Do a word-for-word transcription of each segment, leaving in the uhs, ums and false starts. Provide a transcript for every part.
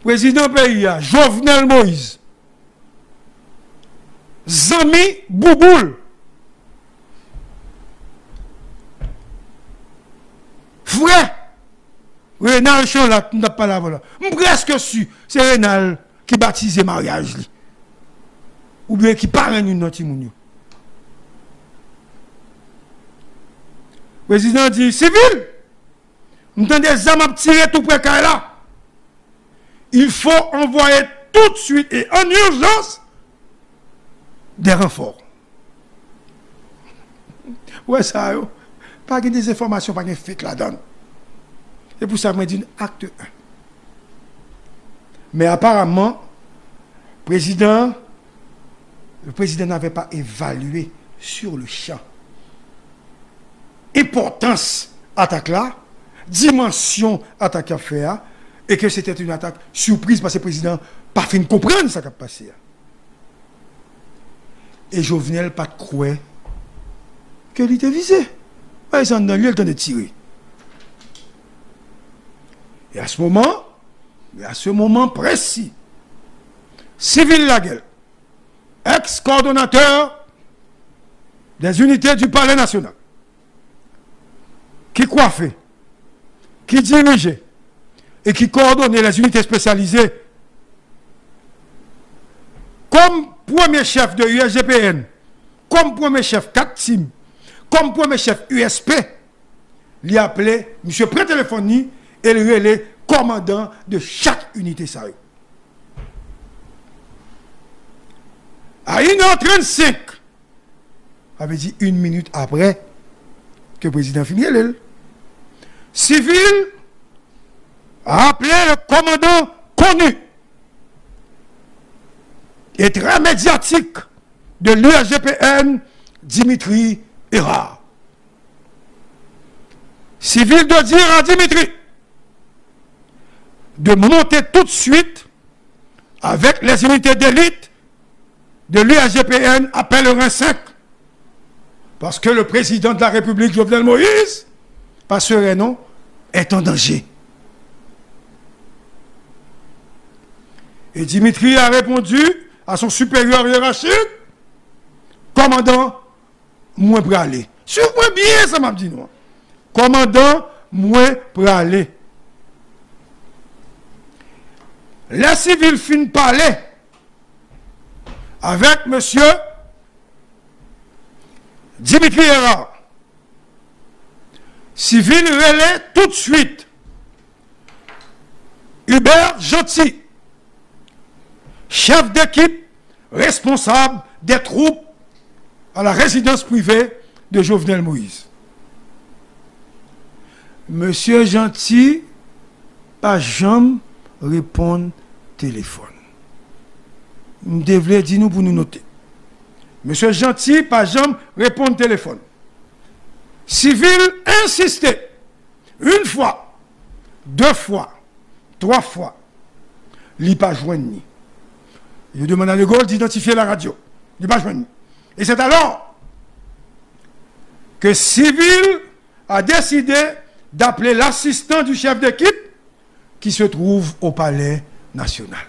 Prezidan peyi a, Jovenel Moïse, zanmi Bouboul, frè Renald Chanlat, m t ap pale avè w la. M prèske si se Renald ki batize maryaj li. Oubyen ki parenn youn nan timoun yo. Prezidan di, Sivil, m tande zam ap tire tou pre kay la. Il faut envoyer tout de suite et en urgence des renforts. Ou wè sa yo? Pa gen dezenfòmasyon, pa gen fake ladan. Se pou sa mwen di n akte en. Men aparaman, prezidan, le président n'avait pas évalué sur le champ enpòtans atak la, dimansyon atak y ap fè a, e ke se te yon atak sipriz, paske prezidan pa fin konprann sa k ap pase a. E Jovenel pa t kwè ke li te vize. Bay sa anndan li, l tande tire. E a se moman, e a se moman presi, Sivil Laguel, ex-coordonnateur des unités du Palais National, ki kwafe, ki dirije e ki kowòdone les unités spécialisées, kòm premye chèf de U S G P N, kòm premye chèf kat tim, kòm premye chèf U S P, li aple, misye pran telefòn li e l rele kòmandan de chak inite sa yo. A une heure trente-cinq, sa vle di yon minit apre ke prezidan fin rele l, Sivil a appelé le commandant connu et très médiatique de l'U S G P N, Dimitri Hérard. Sivil de dire à Dimitri de monter tout de suite avec les unités d'élite de l'U S G P N à Pèlerin cinq. Parce que le président de la République, Jovenel Moïse, pas serein, non, est en danger. Et Dimitri a répondu à son supérieur hiérarchique, commandant, mwen prale. Swiv mwen byen sa m ap di nou an. Kòmandan, mwen prale. Lè Sivil fin pale avèk mesye Dimitri Hérard, Sivil rele tout de suite Hubert Jeanty, chef d'équipe responsable des troupes à la résidence privée de Jovenel Moïse. Mesye Jeanty pa janm reponn telefòn. M te vle di nou pou nou note. Mesye Jeanty pa janm reponn telefòn. Sivil ensiste, yon fwa, de fwa, twa fwa, li pa jwenn ni. Yo demande à De Gaulle d'identifier la radio. Li pa jwenn ni. Et c'est alors que Civil a décidé d'appeler l'assistant du chef d'équipe qui se trouve au Palais National.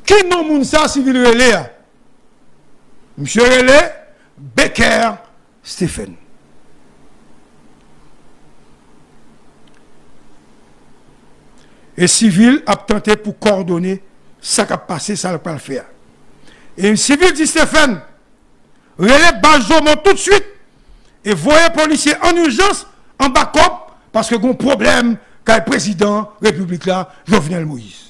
Ki non moun sa Civil rele a? Misye rele Becker Stephen. E Civil ap tante pou kòdone sa k ap pase, sa l pral fè a. E Civil di Stephen, rele baz Jomo tout de suite e voye polisye an ijans an bakòp paske gon pwoblèm kay prezidan repiblik la, Jovenel Moïse.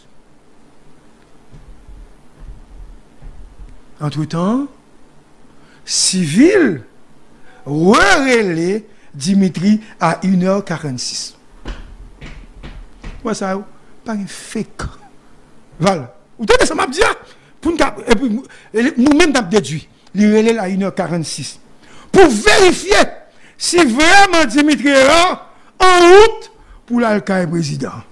Antretan, Civil rerele Dimitri a une heure quarante-six. Wè sa yo, pa gen fake. Val, ou tande sa m ap di a? Pou n ka, epi, nou menm n ap dedui. Li rele l a une heure quarante-six pou verifye si vrèman Dimitri Hérard an wout pou l al kay prezidan.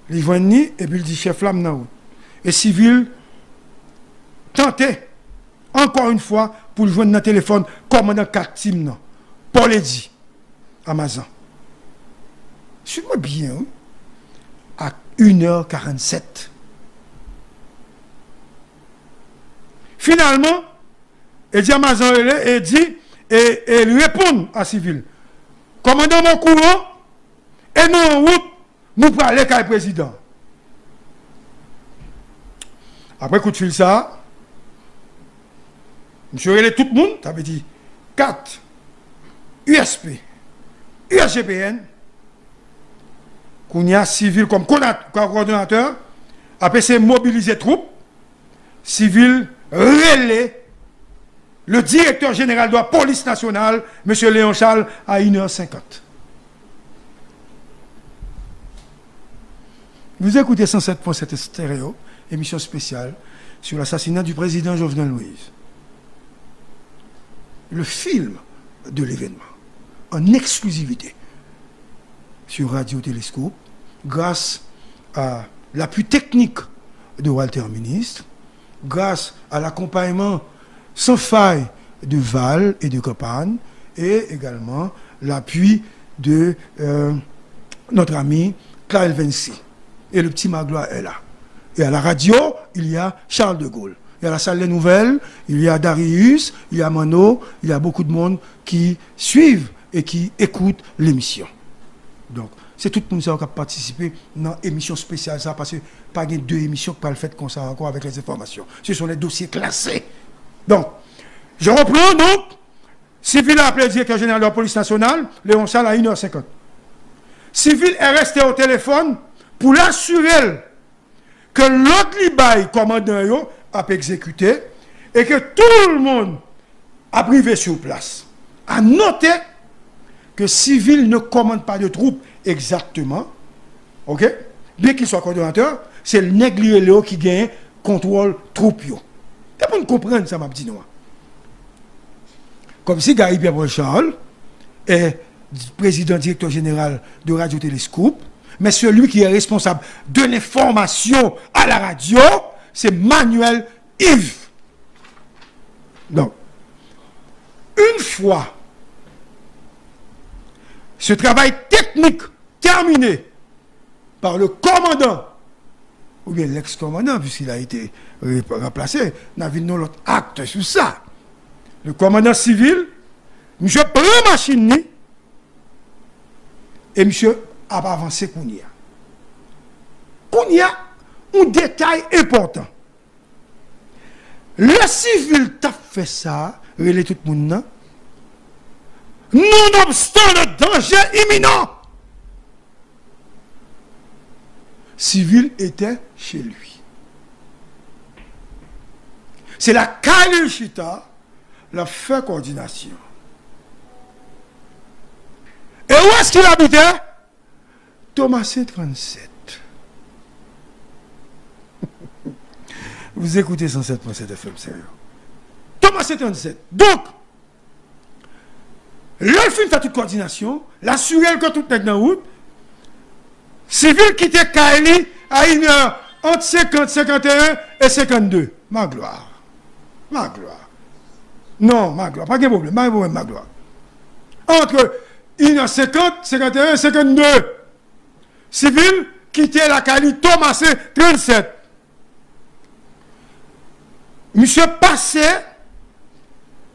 Li jwenn ni, epi l di, chèf la, m nan wout. E Civil tante ankò yon fwa pou l jwenn nan telefòn kòmandan kat team nan, Paul Eddy, a Mazan. Swiv mwen byen, wi. A inè karannsèt. Finalman, Eddy a Mazan rele e di, e, e li reponn a Civil, kòmandan, m okouran, e nou an wout, nou prale kay prezidan. Apre kout fil sa a, misye rele tout moun, sa vle di kat, U S P, U S G P N, kounye a Civil kòm kòdonat-, kòdonatè, ap eseye mobilize twoup, Civil rele le directeur général de la police nationale, mesye Léon Charles, a inè senkant. Vous écoutez cent sept point sept Estéreo, émission spéciale sur l'assassinat du président Jovenel Moïse. Le film de l'événement, en exclusivité, sur Radio Télescope, grâce à l'appui technique de Walter Ministre, grâce à l'accompagnement sans faille de Val et de Campagne, et également l'appui de, euh, notre ami Clarel Vinci. Et le petit Magloire est là. Et à la radio, il y a Charles de Gaulle. Et à la salle des nouvelles, il y a Darius, il y a Manno, il y a beaucoup de monde qui suivent et qui écoutent l'émission. Donk, se tout moun sa yo k ap patisipe nan emisyon espesyal sa, paske pa gen de emisyon k pral fèt konsa ankò avèk les informations. Ce sont les dossiers classés. Donc, je reprends donc. Civil a appelé le directeur général de la police nationale, Léon Charles, à une heure cinquante. Civil est resté au téléphone pour l'assurer ke lòd li bay kòmandan yo ap egzekite e ke tout le monde ap rive sur place. À noter que Civil ne commande pas de troupes exactement, ok? Bien qu'il soit coordonnateur, se nèg li rele yo ki genyen kontwòl twoup yo. E pou n konprann sa m ap di nou an. Kòmsi Gary Pierre Paul Charles est président directeur général de Radio Télescope, mais celui qui est responsable de l'information à la radio, c'est Manuel Yves. Donc, une fois ce travail technique terminé par le commandant, ou bien l'ex-commandant, puisqu'il a été re-, remplacé, n a vin nan lòt akte sou sa. Le commandant Civil, misye pran machin li, e misye ap avanse kounye a. Kounye a, yon detay enpòtan. Lè Civil t ap fè sa, rele tout moun nan, nonobstan le danger imminent, Civil était chez lui. Se lakay li l chita, l ap fè kòdinasyon. E où est-ce qu'il habitait? Tomasen trannsenk. Vous écoutez cent sept point sept F M Stereo. Tomasen trannsenk. Donk, lè l fin fè tout kòdinasyon, l asire l ke tout nèg nan wout, Civil kite kay li a inè ant senkant, senkant e en e senkant de. Maglwa. Maglwa. Non, Maglwa, pa gen pwoblèm, pa gen pwoblèm, Maglwa. Entre inè senkant, senkant e en e senkant de, Civil kite lakay li Tomasen trannsenk. Misye pase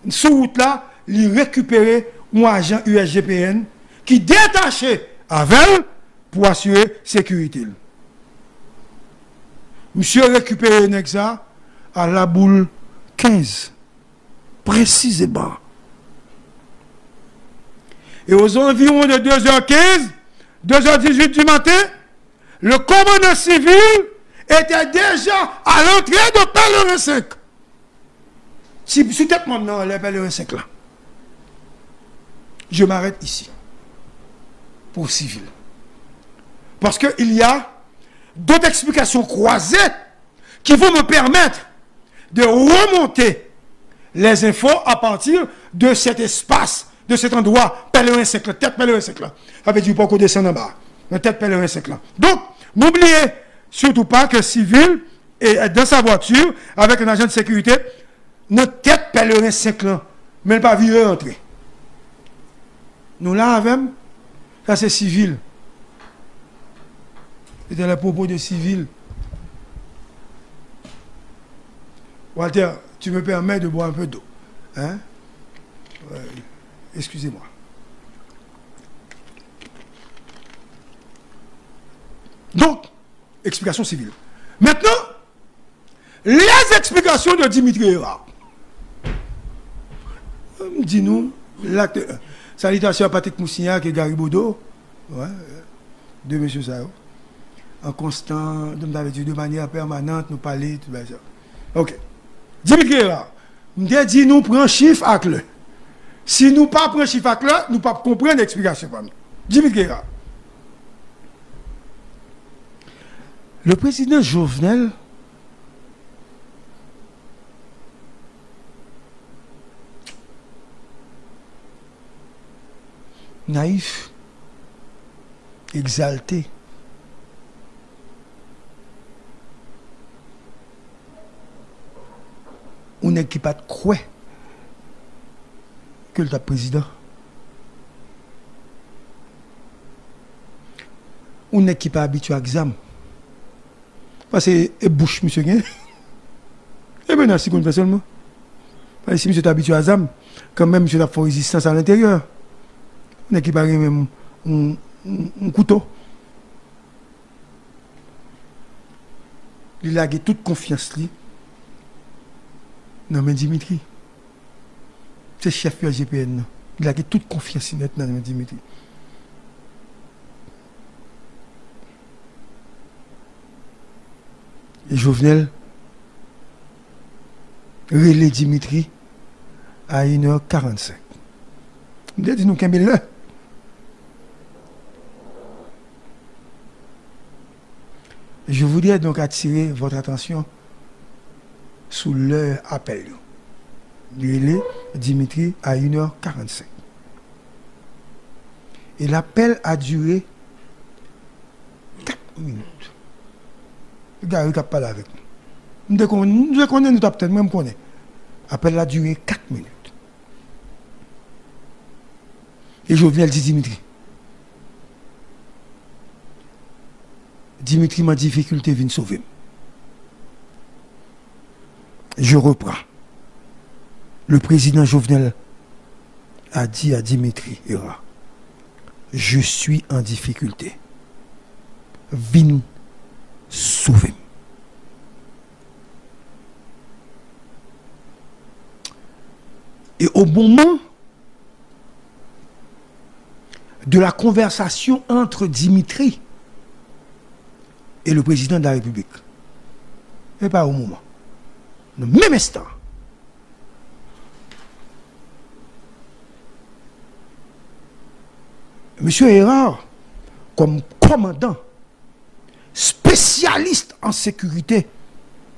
sou wout la, li rekipere yon ajan U S G P N ki detache avè l pou asire sekirite l. Misye rekipere nèg sa a Laboul kenz, presizeman. E aux environs de deux heures quinze, deux heures dix-huit du matin, le commandant Civil était déjà à l'entrée de Pèlerin cinq. Si, sou tèt mòn nan, anlè Pèlerin senk la. Je m'arrête ici. Pour Civil. Parce que il y a d'autres explications croisées qui vont me permettre de remonter les infos à partir de cet espace, de cet endroit, Pèlerin senk la, tèt Pèlerin senk la. Sa vle di, ou poko desann anba, nan tèt Pèlerin senk la. Donc, n'oubliez surtout pas que Civil est dans sa voiture avec un agent de sécurité. nan tèt pèleren senk lan, men l pa vire rantre. Nou la avè m? Sa se sivil. Se te lè pwopo de sivil. Walter, tu me permets de boire un peu d'eau. Hein? Euh, excusez-moi. Donc, explication civile. Maintenant, les explications de Dimitri Hérard. M di nou, l'acte, salutations à Patrick Moussignac et Gary Bodeau. Ouais, de mesye sa yo. An konstan, m ta vle di de manyè pèmanant, nou pale, tout bagay sa. Ok. Dimitri Hérard, m te di nou pran chif ak lè. Si nou pa pran chif ak lè, nou p ap konprann eksplikasyon pa m. Dimitri Hérard. Le président Jovenel nayif, egzalte. Yon nèg ki pa t kwè ke l t ap prezidan. Yon nèg ki pa abitye ak zam. Paske e bouch misye gen. E menas li konn fè sèlman. Paske si misye t abitye a zam, kanmenm misye t ap fè rezistans alenteryè. Nèg ki pa gen menm yon, yon, yon kouto. Li lage tout konfyans li nan men Dimitri. Se chèf U S G P N nan. Li lage tout konfyans li nèt nan men Dimitri. E Jovenel rele Dimitri a inè karannsenk. M te di nou kenbe lè. Je voudrais donc attirer votre attention sou lè apèl yo. Li rele Dimitri a inè karannsenk. E lapèl a dire kat minit. Gary k ap pale avèk nou. M te konnen, m te konnen nou t ap tann mwen, m konnen. Apèl la dire kat minit. E Jovenel di Dimitri, Dimitri, m an difikilte, vin sove m. Je reprends. Le président Jovenel a dit à Dimitri Hérard, je suis en difficulté. Vin sove m. Et au moment de la conversation entre Dimitri et le président de la République, e pa yon moman, nan menm enstan, Mesye Hérard, kòm kòmandan, spécialiste en sécurité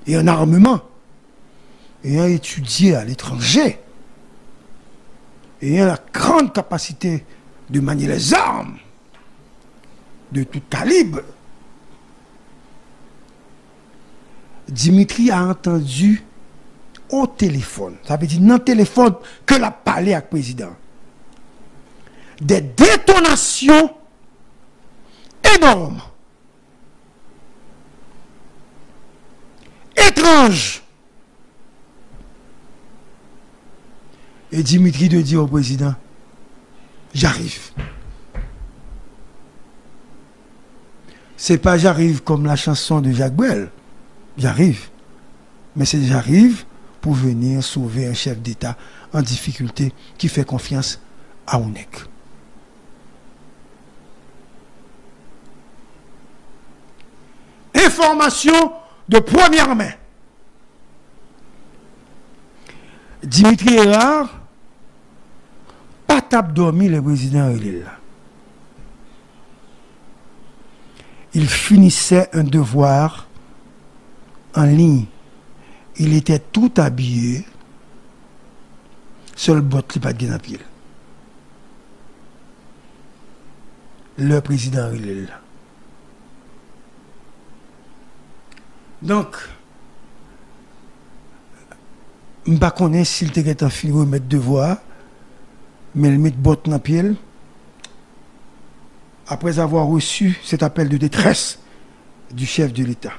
et en armement, ayant étudié à l'étranger, ayant la grande capacité de manier les armes de tout calibre, Dimitri a entendu au téléphone, sa vle di nan telefòn ke l ap pale ak prezidan, des détonations énormes, étranges. Et Dimitri de dire au président, j'arrive. C'est pas j'arrive comme la chanson de Jacques Brel, j'arrive. Mais c'est j'arrive pour venir sauver un chef d'État en difficulté qui fait confiance à un nèg. Enfòmasyon de premyè men. Dimitri Hérard pa t ap dòmi lè prezidan rele l la. Il finissait un devoir en ligne. Il était tout habillé. Sèl bòt li pa t gen nan pye l. Lè prezidan rele l la. Donk, M pa konnen si l te gentan fin remèt devwa a, men l met bòt nan pye l. Après avoir reçu cet appel de détresse du chef de l'État.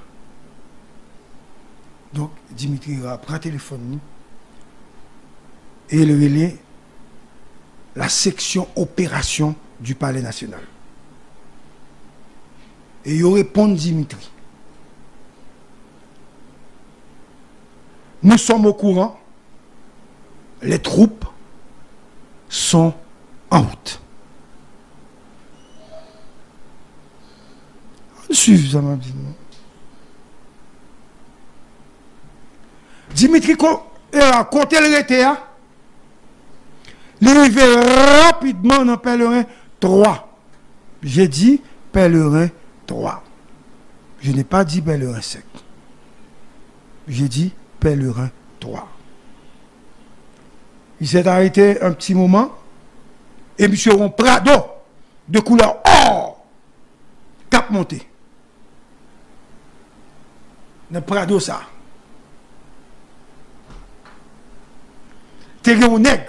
Donk, Dimitri Hérard pran telefòn li e l rele la section opération du Palais National. E yo reponn Dimitri. Nous sommes au courant, les troupes sont en route. Ann swiv sa m ap di nou. Dimitri ko, e, kote l rete a, li rive rapidman nan Pèleren twa. J'ai dit Pèleren twa. Je n'ai pas dit Pèleren senk. J'ai dit Pèleren twa. Il s'est arrêté un petit moment et monsieur yon Prado de couleur or k ap monte. Nan Prado sa, te gen yon nèg.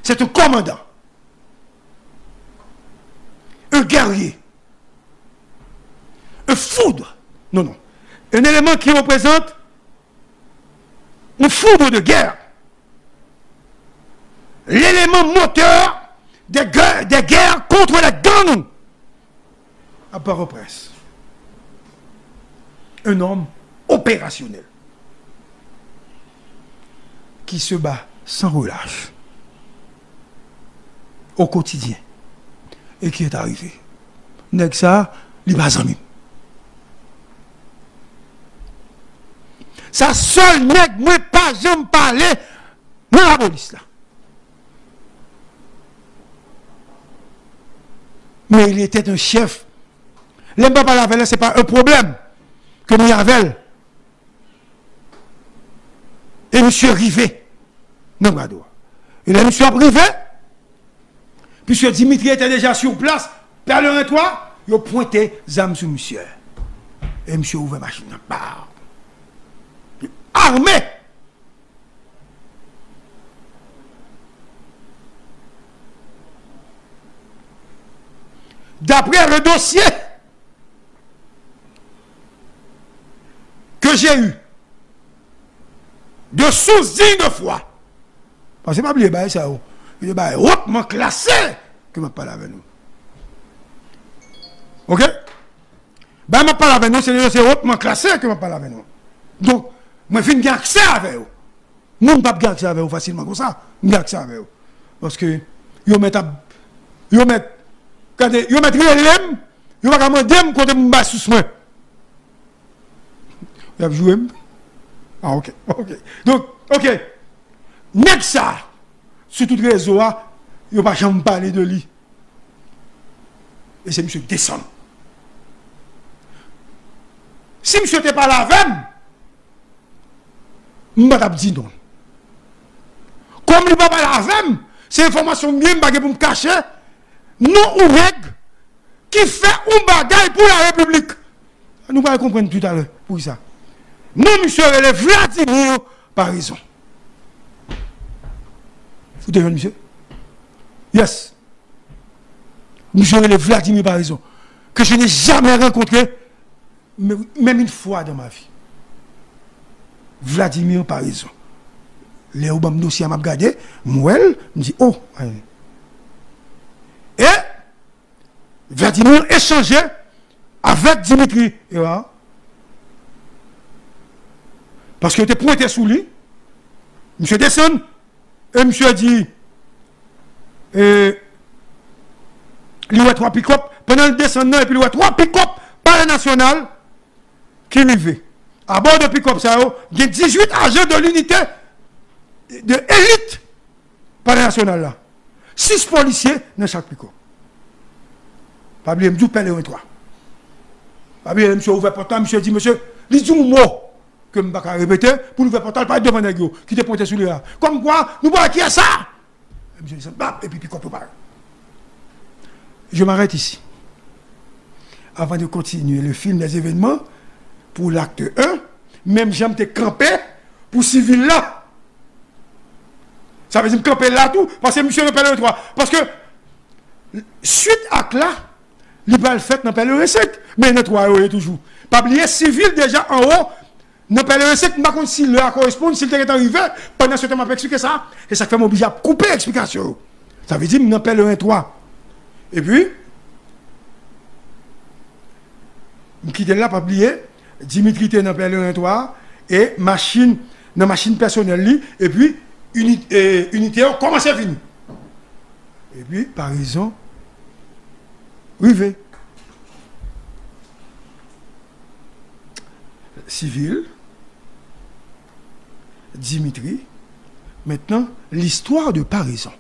C'est un commandant. Un guerrier. Un foudre. Non, non. Un élément qui représente un foudre de guerre. L'élément moteur des guerres, des guerres contre les gangs. À Port-au-Prince. Un homme opérationnel qui se bat sans relâche au quotidien et qui est arrivé. Nèg sa, li pa zanmi m. Sa sèl nèg mwen pa janm pale nan lapolis la. Mais il était un chef. Lè m pa pale avè l, se pa un problème ke m gen avè l. E misye rive nan Prado a. E lè misye ap rive, puisque Dimitri était déjà sur place, Pèleren twa, yo pwente zam sou misye. E misye ouvè machin nan. Bam! Armé! D'après le dossier que j'ai eu de sources dignes de foi, paske pa bliye bagay sa yo, se de bagay hautement classé ke m ap pale avè nou. Oke? Bagay m ap pale avè nou, se de dossier hautement classé ke m ap pale avè nou. Donk, mwen fin gen aksè avè yo. Moun p ap gen aksè avè yo fasilman konsa. M gen aksè avè yo. Paske yo mèt ap, yo mèt, gade, yo mèt rele m, yo pa ka mande m kote m bay sous mwen. Y ap joure m? Ah, oke, oke. Donk, oke. Nèg sa, sou tout rezo a, yo pa janm pale de li. E se misye k desann. Si misye te pale avè m, m pa t ap di non. Kòm li pa pale avè m, se enfòmasyon m gen, m pa gen pou m kache non yon nèg ki fè yon bagay pou la repiblik. Nou pral konprann toutalè poukisa. Non, misye rele Vladimir Paraison. Ou te jwenn misye? Yes. Misye rele Vladimir Paraison, que je n'ai jamais rencontré, même une fois dans ma vie. Vladimir Paraison. Lè yo ban m dosye a, m ap gade, m wè l, m di, oh! E Vladimir echanje avèk Dimitri Hérard. Paske yo te pwente sou li. Misye desann. E misye di, e, li wè twa pikòp. Pandan l desann nan, epi li wè twa pikòp Palè Nasyonal ki rive. Abò de pikòp sa yo, gen dizuit ajan de linite de elit Palè Nasyonal la. Sis polisye nan chak pikòp. Pa bliye, m di w Pèleren twa. Pa bliye, lè misye ouvè pòt la, misye di, mesye, li di yon mo ke m pa ka repete, pou l ouvè pòt la, l parèt devan nèg yo, ki te pwente sou li a. Kòmkwa, nou pa wè kiyès sa! Misye desann, bap, epi pikòp yo pare. Je m'arrête ici. Avant de continuer le film des événements, pour l'acte un, menm jan m te kanpe pou sivil la. Sa vle di m kanpe la tou, paske misye nan pèlerin twa. Paske, swit ak la, li pral fèt nan pèlerin senk, men nan twa yo ye toujou. Pa bliye, sivil deja anwo, nan pèlerin senk, m pa konn si lè a koresponn, si l te gentan rive, pandan se tan m ap eksplike sa, se sa k fè m oblije ap koupe eksplikasyon yo. Sa vle di m nan pèlerin twa. Epi, m kite l la, pa bliye, Dimitri te nan pèlerin twa, e machin, nan machin pèsonèl li, epi ini-, e, inite yo kòmanse vini. Epi, parezon rive. Sivil, Dimitri, maintenant, l'histoire de paraison.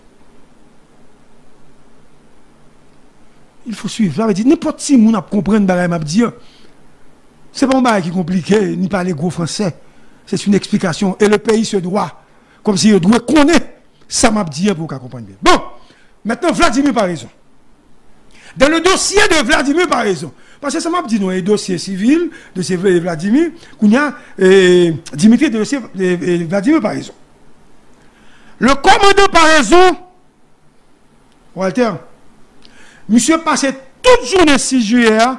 Il faut suivre. Sa vle di, nenpòt timoun ap konprann bagay m ap di an. Se pa yon bagay ki konplike, ni pale gwo fransè. C'est une explication. Et le pays se doit, kòmsi yo dwe konnen sa m ap di an pou yo ka konprann byen. Bon, maintenant, Vladimir Paraison. Dans le dossier de Vladimir Paraison. Paske sa m ap di nou, e dosye sivil, dosye Vladimir, kounye a, e, Dimitri, dosye, e, e, Vladimir Paraison. Le commandant Paraison, Walter, misye pase tout jounen sis jiyè a,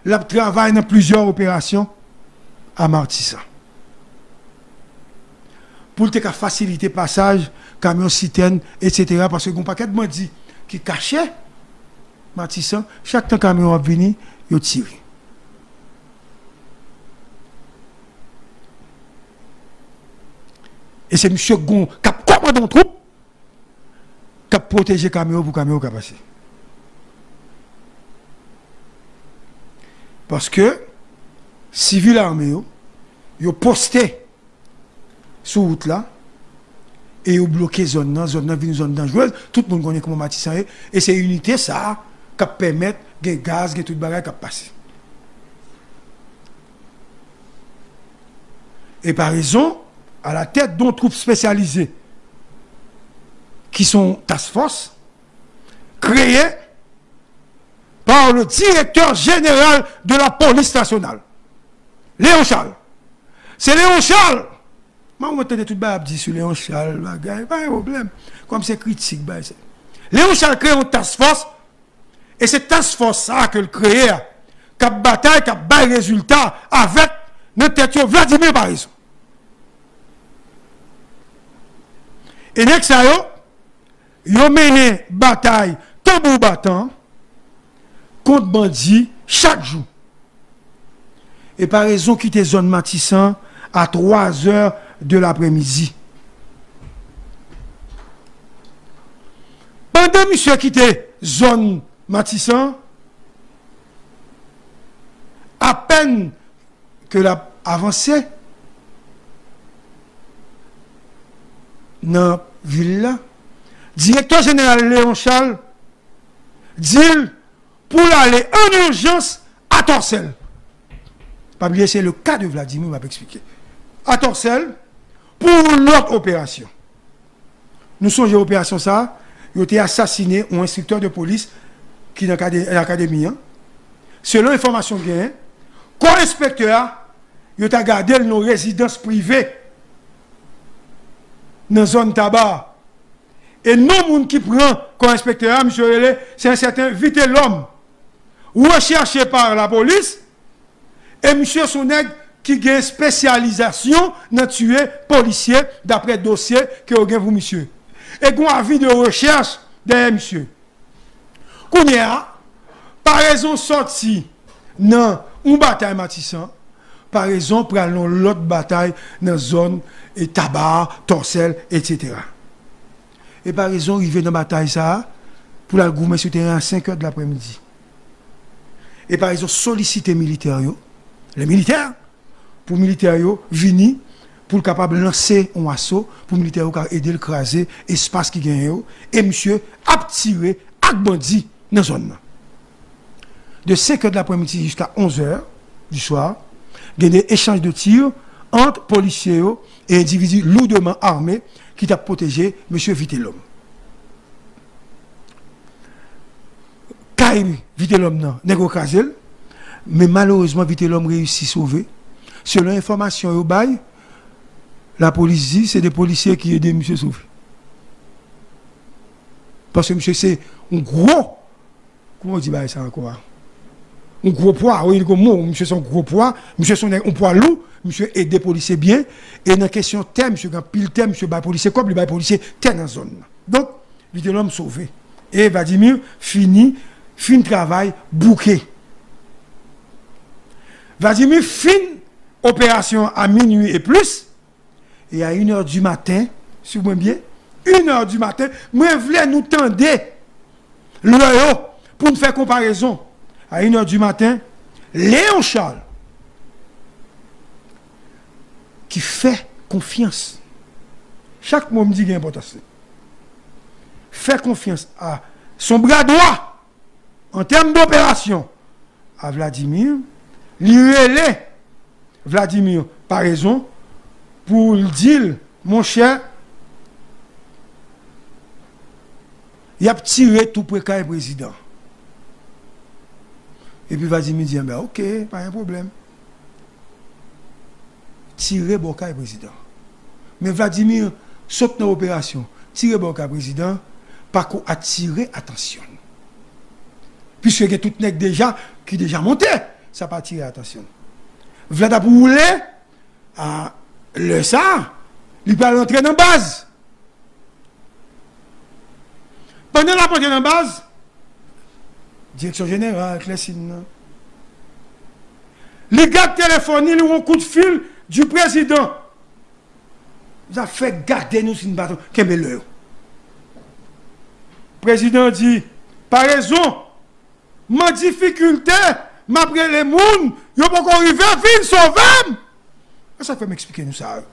l ap travay nan plizyè operasyon a Matisan. Pou l te ka fasilite pasaj kamyon sitèn, etsetera, paske gen yon pakèt bandi ki kache Matisan, chak tan kamyon ap vini, yo tire. E se misye gon k ap kòmande yon twoup k ap pwoteje kamyon yo pou kamyon yo ka pase. Paske sivil ame yo, yo poste sou wout la e yo bloke zòn nan. Zòn nan vin zòn danjrez. Tout moun konnen kòman Matisan ye. E se inite sa a k ap pèmèt gen gaz, gen tout bagay k ap pase. E Paraison, à la tête d'un troupe spécialisée qui sont task force, créée par le directeur général de la police nationale, Léon Charles. Se Léon Charles. Mwen tande tout bagay ap di sou Léon Charles, bagay, pa gen pwoblèm. Kòm se kritik, bagay, se Léon Charles kreye yon task force. E se task force sa a ke l kreye a, k ap batay, k ap bay rezilta avèk nan tèt yo Vladimir Paraison. E nèg sa yo, yo mennen batay tanbou batan kont bandi chak jou. E Paraison kite zòn Matisan a twa zè de lapremidi. Pandan misye kite zòn Matisan, apèn ke l ap avanse nan vil la, direktè jeneral Léon Charles di l pou l ale an ijans a Tòsèl. Pa bliye, se le ka de Vladimir m ap eksplike. A Tòsèl, pou yon lòt operasyon. Nou sonje operasyon sa a, yo te asasinen yon enstriktè de polis ki nan kade-, akademi an. Selon enfòmasyon genyen, kò enspektè a, yo ta gade l nan rezidans prive nan zòn Taba. E non moun ki pran kò enspektè a, misye rele, se yon sèten Vitelhomme, recherché par la police, e misye se yon nèg ki gen espesyalizasyon nan tiye polisye, daprè dosye ke yo gen pou misye. E gen yon avi de rechèch dèyè misye. Kounye a, Paraison sòti nan yon batay Matisan, Paraison pral nan yon lòt batay nan zòn, e, Taba, Tòsèl, etsetera. E Paraison rive nan batay sa a pou l al goumen sou teren a senk è de lapremidi. E Paraison solisite militè yo, les militaires, pou militè yo vini, pou l kapab lanse yon aso, pou militè yo ka ede l kraze espas ki genyen yo, e misye ap tire ak bandi nan zòn nan. De senk è de lapremidi jiska onz è du soir, gen de echanj de tir ant polisye yo e endividi lourdement armés ki t ap pwoteje mesye Vitelhomme. Kay Vitelhomme nan, nèg yo kraze l, men malerezman Vitelhomme reyisi sove. Selon enfòmasyon yo bay, lapolis di se de polisye ki ede misye sove. Paske misye se yon gwo, kòman yo di bagay sa ankò a? Yon gwo pwa, wi, li gon mo, misye se yon gwo pwa, misye se yon nèg, yon pwa lou, misye ede polisye byen, e nan kesyon tè, misye gen anpil tè, misye bay polisye kòb, li bay polisye tè nan zòn nan. Donk, li te lòm sove. E Vladimir fini, fin travay, bouke. Vladimir fin operasyon a minui e plis, e a inè di maten, swiv mwen byen, inè di maten, mwen vle nou tande lè yo pou n fè konparezon. A inè di maten, Léon Charles, ki fè konfyans, chak mo m di gen enpòtans li, fè konfyans a son bra dwa an tèm doperasyon a Vladimir, li rele Vladimir Paraison pou l di l, monchè, y ap tire tou pre kay prezidan. Epi Vladimir di, enben, oke, pa gen pwoblèm. Tire bò kay prezidan. Men Vladimir sot nan operasyon, tire bò kay prezidan, pako atire atansyon l. Piske gen tout nèg deja ki deja monte, sa pa atire atansyon l. Vlad ap woule, a lè sa, li pral rantre nan baz. Pandan l ap rantre nan baz, direksyon jeneral, klèsin nan, li gad telefòn li, li wè yon kout fil di prezidan. Zafè gade nou si n pa kenbe lè yo. Prezidan di, Paraison, m an difikilte, m ap rele moun, yo poko rive, vin sove m. Se sa k fè m eksplike nou sa yo.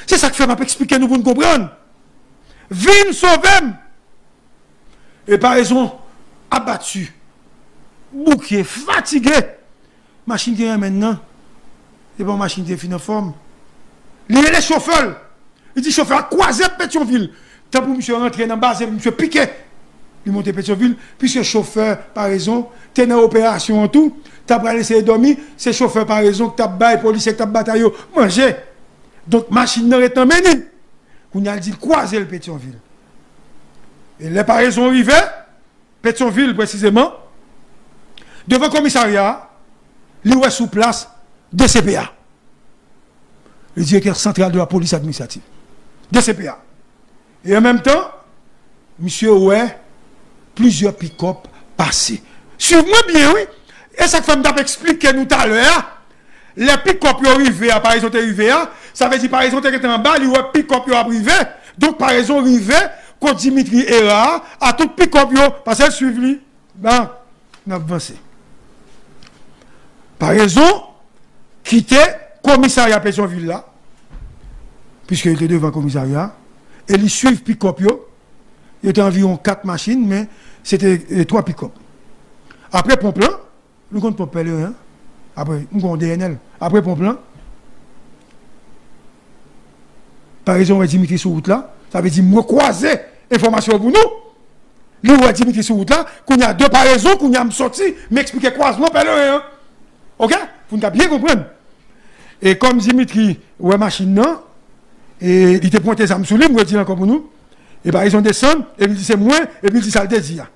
Se sa k fè m ap eksplike nou pou n konprann. Vin sove m. E Paraison abati, bouke, fatige. Machin ki renmen nan, se pa yon machin ki te fin anfòm. Li rele chofè l. Li di chofè a kwaze Petyonvil. Tan pou misye rantre nan baz epi misye pike. Li monte Petyonvil, piske chofè Paraison te nan operasyon an tou, t ap pral eseye dòmi, se chofè Paraison ki t ap bay polisye ki t ap batay yo manje. Donk, machin nan ret nan men li. Kounye a, l di l kwaze l Petyonvil. E lè Paraison rive, Petyonvil presizeman, devan komisarya a, li wè sou plas D C P A. Li direktè santral de la polis administrativ. D C P A. E an menm tan, misye wè plizyè pikòp pase. Swiv mwen byen, wi. E sa k fè m t ap eksplike nou talè a. Lè pikòp yo rive a, Paraison te rive a, sa vle di Paraison te gentan anba, li wè pikòp yo ap rive. Donk, Paraison rive kot Dimitri Hérard a, a tout pikòp yo, pase l swiv li. Bon, n ap vanse. Paraison kite komisarya Petyonvil la, piske li te devan komisarya, e li swiv pikòp yo. Yo te anviwon kat machin, men se te, e, twa pikòp. Apre ponp lan, nou konn ponp Pèleren an? Apre, m konn D N L. Apre ponp lan, Paraison wè Dimitri sou wout la, sa vle di m rekwaze enfòmasyon pou nou. Li wè Dimitri sou wout la, kounye a de Paraison, kounye a m soti, m eksplike kwazman Pèleren an. Oke? Pou n ka byen konprann. E kòm Dimitri wè machin nan, e li te pwente zam sou li, m redi l ankò pou nou. E Paraison desann, epi l di se mwen, epi l di sa l te di a.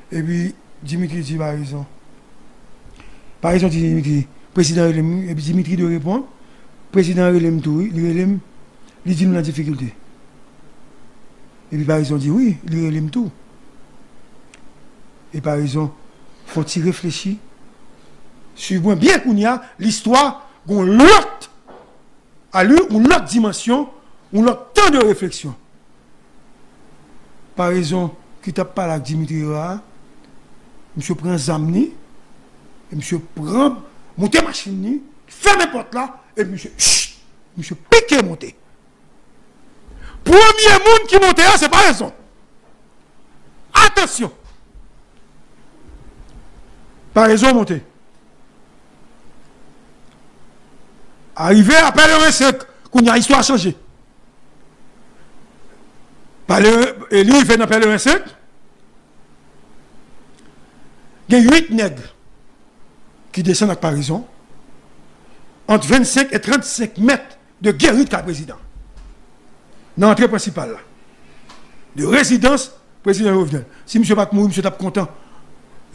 Epi Dimitri di Paraison. Paraison di Dimitri, prezidan rele m, wi. Epi Dimitri dwe reponn. Prezidan rele m tou, wi. Li rele m, li di m l an difikilte. Epi Paraison di, wi, li rele m tou. E Paraison fè yon ti reflechi. Swiv mwen byen kounye a, listwa gon lòt alè, yon lòt dimansyon, yon lòt tan de refleksyon. Paraison ki t ap pale ak Dimitri Hérard, misye pran zam li, e misye pran, monte machin li, fèmen pòt la, e misye, ch, misye pike monte. Premye moun ki monte a, se Paraison. Atansyon! Paraison monte. Arive a Pèleren senk, kounye a istwa chanje. Pèleren, e li rive nan Pèleren senk, gen uit nèg ki desann ak Parezon, ant vennsenk e trannsenk mèt de gerit kay prezidan. Nan antre prensipal la. De rezidans prezidan Jovenel. Si misye pa t mouri, misye t ap kontan,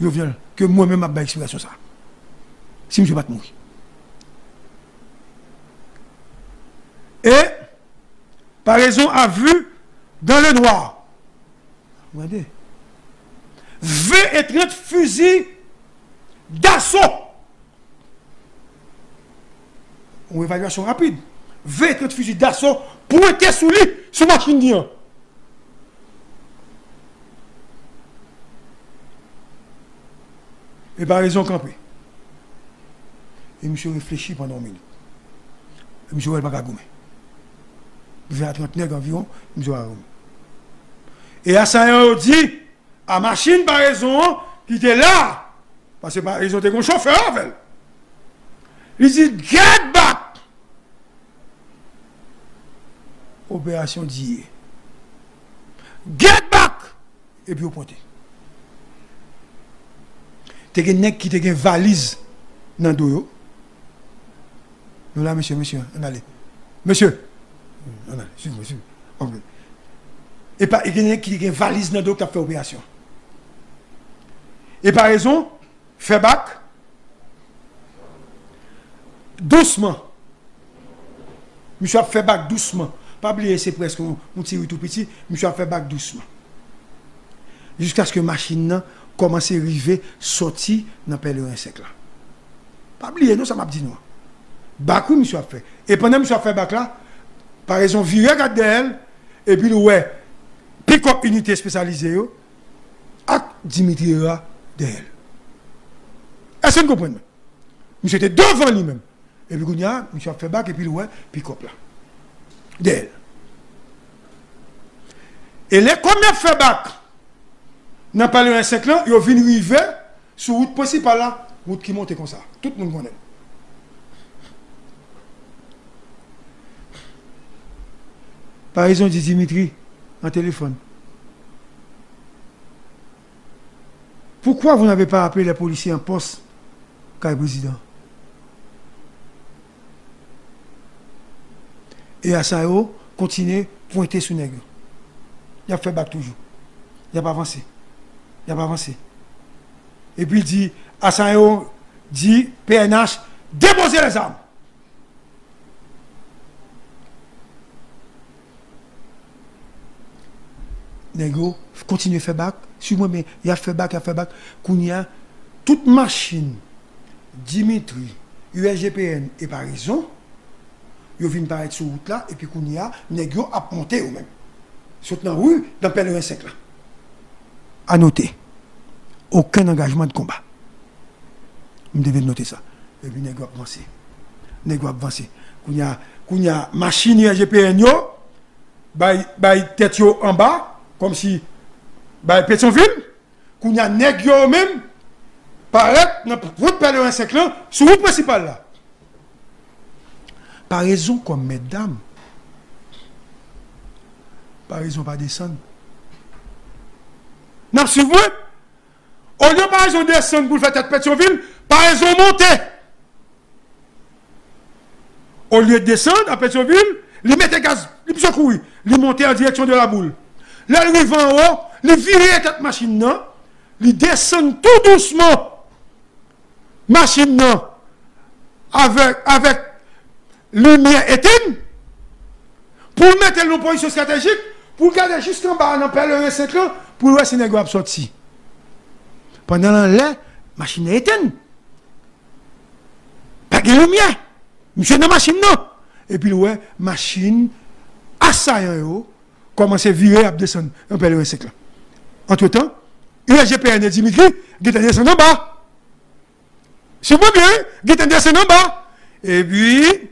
Jovenel, ke mwen menm m ap bay eksplikasyon sa. Si misye pa t mouri. E Parezon a vu dans le noir. Gade. Ven e trant fizi daso. Yon evalyasyon rapid. Ven e trant fizi daso pwente sou li, sou machin li an. E Parezon kanpe. E misye reflechi pandan yon minit. E misye wè l pa ka goumen. Ven a trant nèg anviwon, misye pa ka goumen. E asayan yo di, a machin Parezon an ki te la, paske Parezon te gen yon chofè avè l. Li di, "Get back!" Operasyon diye. "Get back!" Epi yo pwente. Te gen nèg ki te gen valiz nan do yo. Nou la, mesye, mesye, ann ale. Mesye, ann ale, swiv mwen, swiv mwen. Ok. E pa, e gen nèg ki te gen valiz nan do k t ap fè operasyon. E Parezon fè bak dousman. Misye ap fè bak dousman. Pa bliye, se prèske yon, yon ti ri tou piti. Misye ap fè bak dousman. Jiskaske machin nan kòmanse rive sòti nan Pèleren senk la. Pa bliye, non, sa m ap di nou an. Bak, wi, misye ap fè. E pandan misye ap fè bak la, Parezon vire gad dèyè l, epi l wè pikòp inite espesyalize yo ak Dimitri Herard dèyè l. Èske n konprann mwen? Misye te devan li menm. Epi kounye a, misye ap fè bak epi l wè pikòp la dèyè l. E lè kòm y ap fè bak nan Pèleren senk lan, yo vin rive sou wout prensipal la, wout ki monte konsa. Tout moun konnen l. Parezon di Dimitri an telefòn, "Pourquoi vous n'avez pas appelé les policiers en poste kay prezidan?" E asayan yo kontinye pwente sou nèg yo. Y ap fè bak toujou. Y ap avanse. Y ap avanse. Epi di, asayan yo di P N H, "Déposez les armes!" Nèg yo kontinye fè bak, swiv mwen byen, y ap fè bak, y ap fè bak. Kounye a, tout machin Dimitri, U S G P N e Parezon, yo vin parèt sou wout la, epi kounye a, nèg yo ap monte yo menm. Sot nan ri, nan Pèleren senk la. A note, okenn angajman de konba. M te vin note sa. Epi nèg yo ap vanse. Nèg yo ap vanse. Kounye a, kounye a, machin U S G P N yo, bay, bay tèt yo anba, kòmsi bay Petyonvil. Kounye a, nèg yo menm, parèt nan wout Pèleren senk lan, sou wout prensipal la. Parezon kòm mètdam. Parezon pa desann. N ap swiv mwen? Olye Parezon desann pou l fè tèt Petyonvil, Parezon monte. Olye desann a Petyonvil, li mete gaz, li pise kouri, li monte an direksyon de Laboul. Lè l rive anwo, li vire tèt machin nan, li desann tou dousman machin nan avèk, avèk limyè etenn, pou l mete l nan pozisyon estratejik, pou l gade jiskanba nan Pèleren senk lan, pou l wè si nèg yo ap sòti. Pandan l anlè, machin nan etenn. Pa gen limyè. Misye nan machin nan. Epi l wè machin asayan yo kòmanse vire ap desann nan Pèleren senk lan. Antretan, U S G P N e Dimitri gentan desann anba. Swiv mwen byen, wi, gentan desann anba. Epi,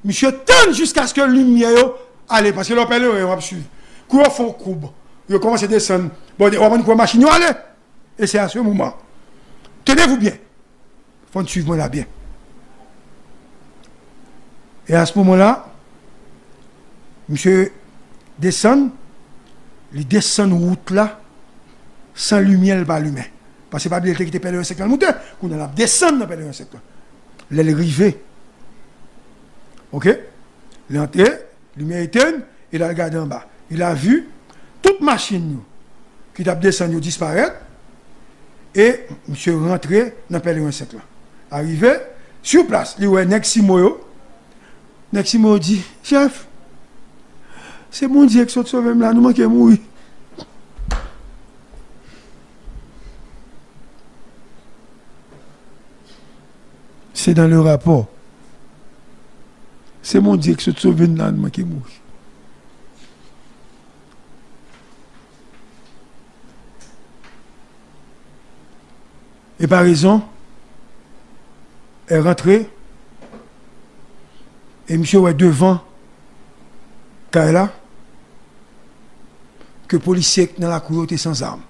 misye tann jiskaske limyè yo ale, paske lè w Pèleren, w ap swiv. Kou yo fè yon koub, yo kòmanse desann. Bon, w ap konn kote machin yo ale. E se a se moman. Tenez-vous bien. Fò n swiv mwen la byen. E a se moman la, misye desann, li desann wout la, san limyè l pa limen. Paske pa bliye, l te kite pèlerin senk lan l moute. Kounye a, l ap desann nan pèlerin senk lan. Lè l rive, oke, li antre, limyè etenn, e l al gade anba. Il a vu tout machin yo ki t ap desann yo disparèt, e misye rantre nan pèlerin senk lan. Arive, sou plas, li wè nèg Simo yo. Nèg Simo yo di, chèf, se Bondye ki sot sove m la, nou manke mouri. C'est dans le rapport. Se Bondye ki sot sove n la, nou manke mouri. E pa rezon, e rantre, e misye wè devan kay la, ke polisye k nan lakou yo te san zam.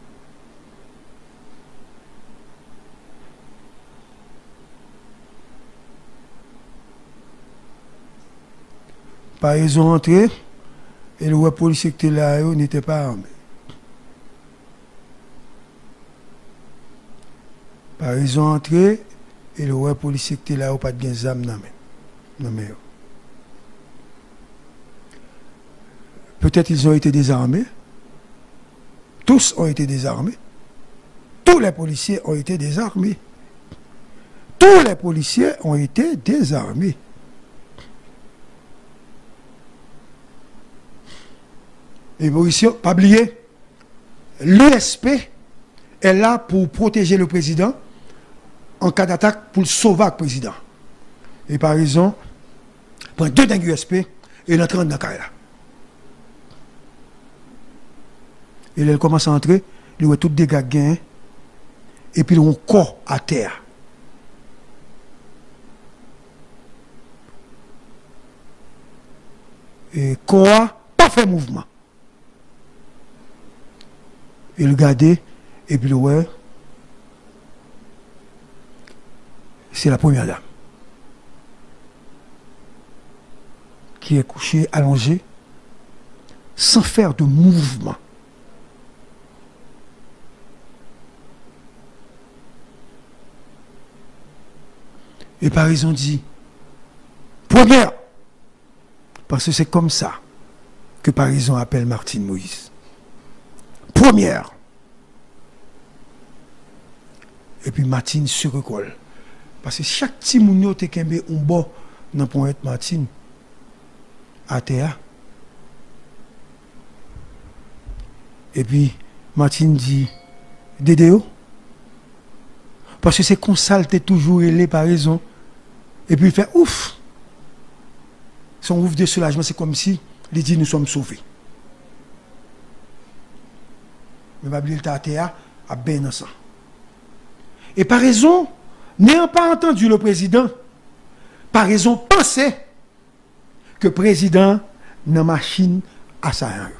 Parezon antre, e l wè polisye ki te la yo n'étaient pas armés. Parezon antre, e l wè polisye ki te la yo pa t gen zam nan men, nan men yo. Peut-être ils ont été désarmés. Tous ont été désarmés. Tous les policiers ont été désarmés. Tous les policiers ont été désarmés. E polisye, pa bliye, l'U S P est là pour protéger le président en cas d'attaque, pou l sove ak prezidan. E parezon, pran de nèg U S P e l antre anndan kay la. E lè l kòmanse antre, li wè tout dega k genyen, epi l wè yon kò atè a. E kò a pa fè mouvman. E l gade, epi l wè, c'est la première dame qui est couchée, allongée, sans faire de mouvement. E parezon di, première, parce que c'est comme ça que Parezon appelle Martine Moïse. Première. Epi Martine sere kò l. Paske chak timoun yo te kenbe yon bò nan ponyèt Martine atè a. Epi Martine di, Dede yo? Paske se konsa l te toujou rele Parezon. Epi l fè ouf. Se yon ouf de soulajman, se kòmsi li di, nous sommes sauvés. Men pa bliye l te atè a, ap benyen nan san. E Parezon, n'ayant pas entendu le président, Parezon panse ke prezidan nan machin asayan yo.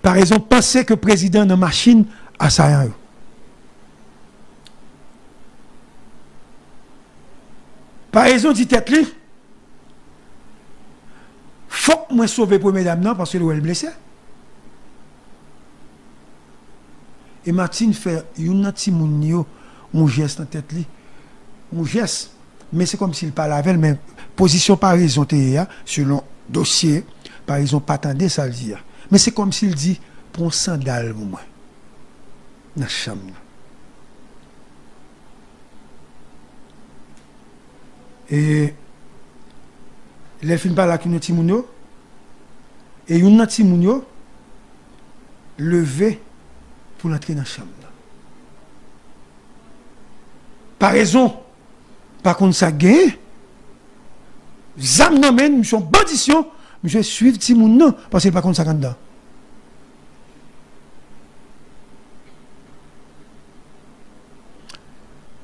Parezon panse ke prezidan nan machin asayan yo. Parezon di tèt li, fòk mwen sove premye dam nan, paske l wè l blese. E Martine fè youn nan timoun yo yon jès nan tèt li. Yon jès, men se kòmsi l pale avè l, men pozisyon Parezon te ye a, selon dosye, Parezon pa tande sa l di a. Men se kòmsi l di, pran yon sandal pou mwen nan chanm nan. E lè l fin pale ak youn nan timoun yo, e youn nan timoun yo leve pou l antre nan chanm nan. Parezon pa konn sa k genyen. Zam nan men l, misye yon bandisyon, misye swiv timoun nan, paske l pa konn sa k anndan.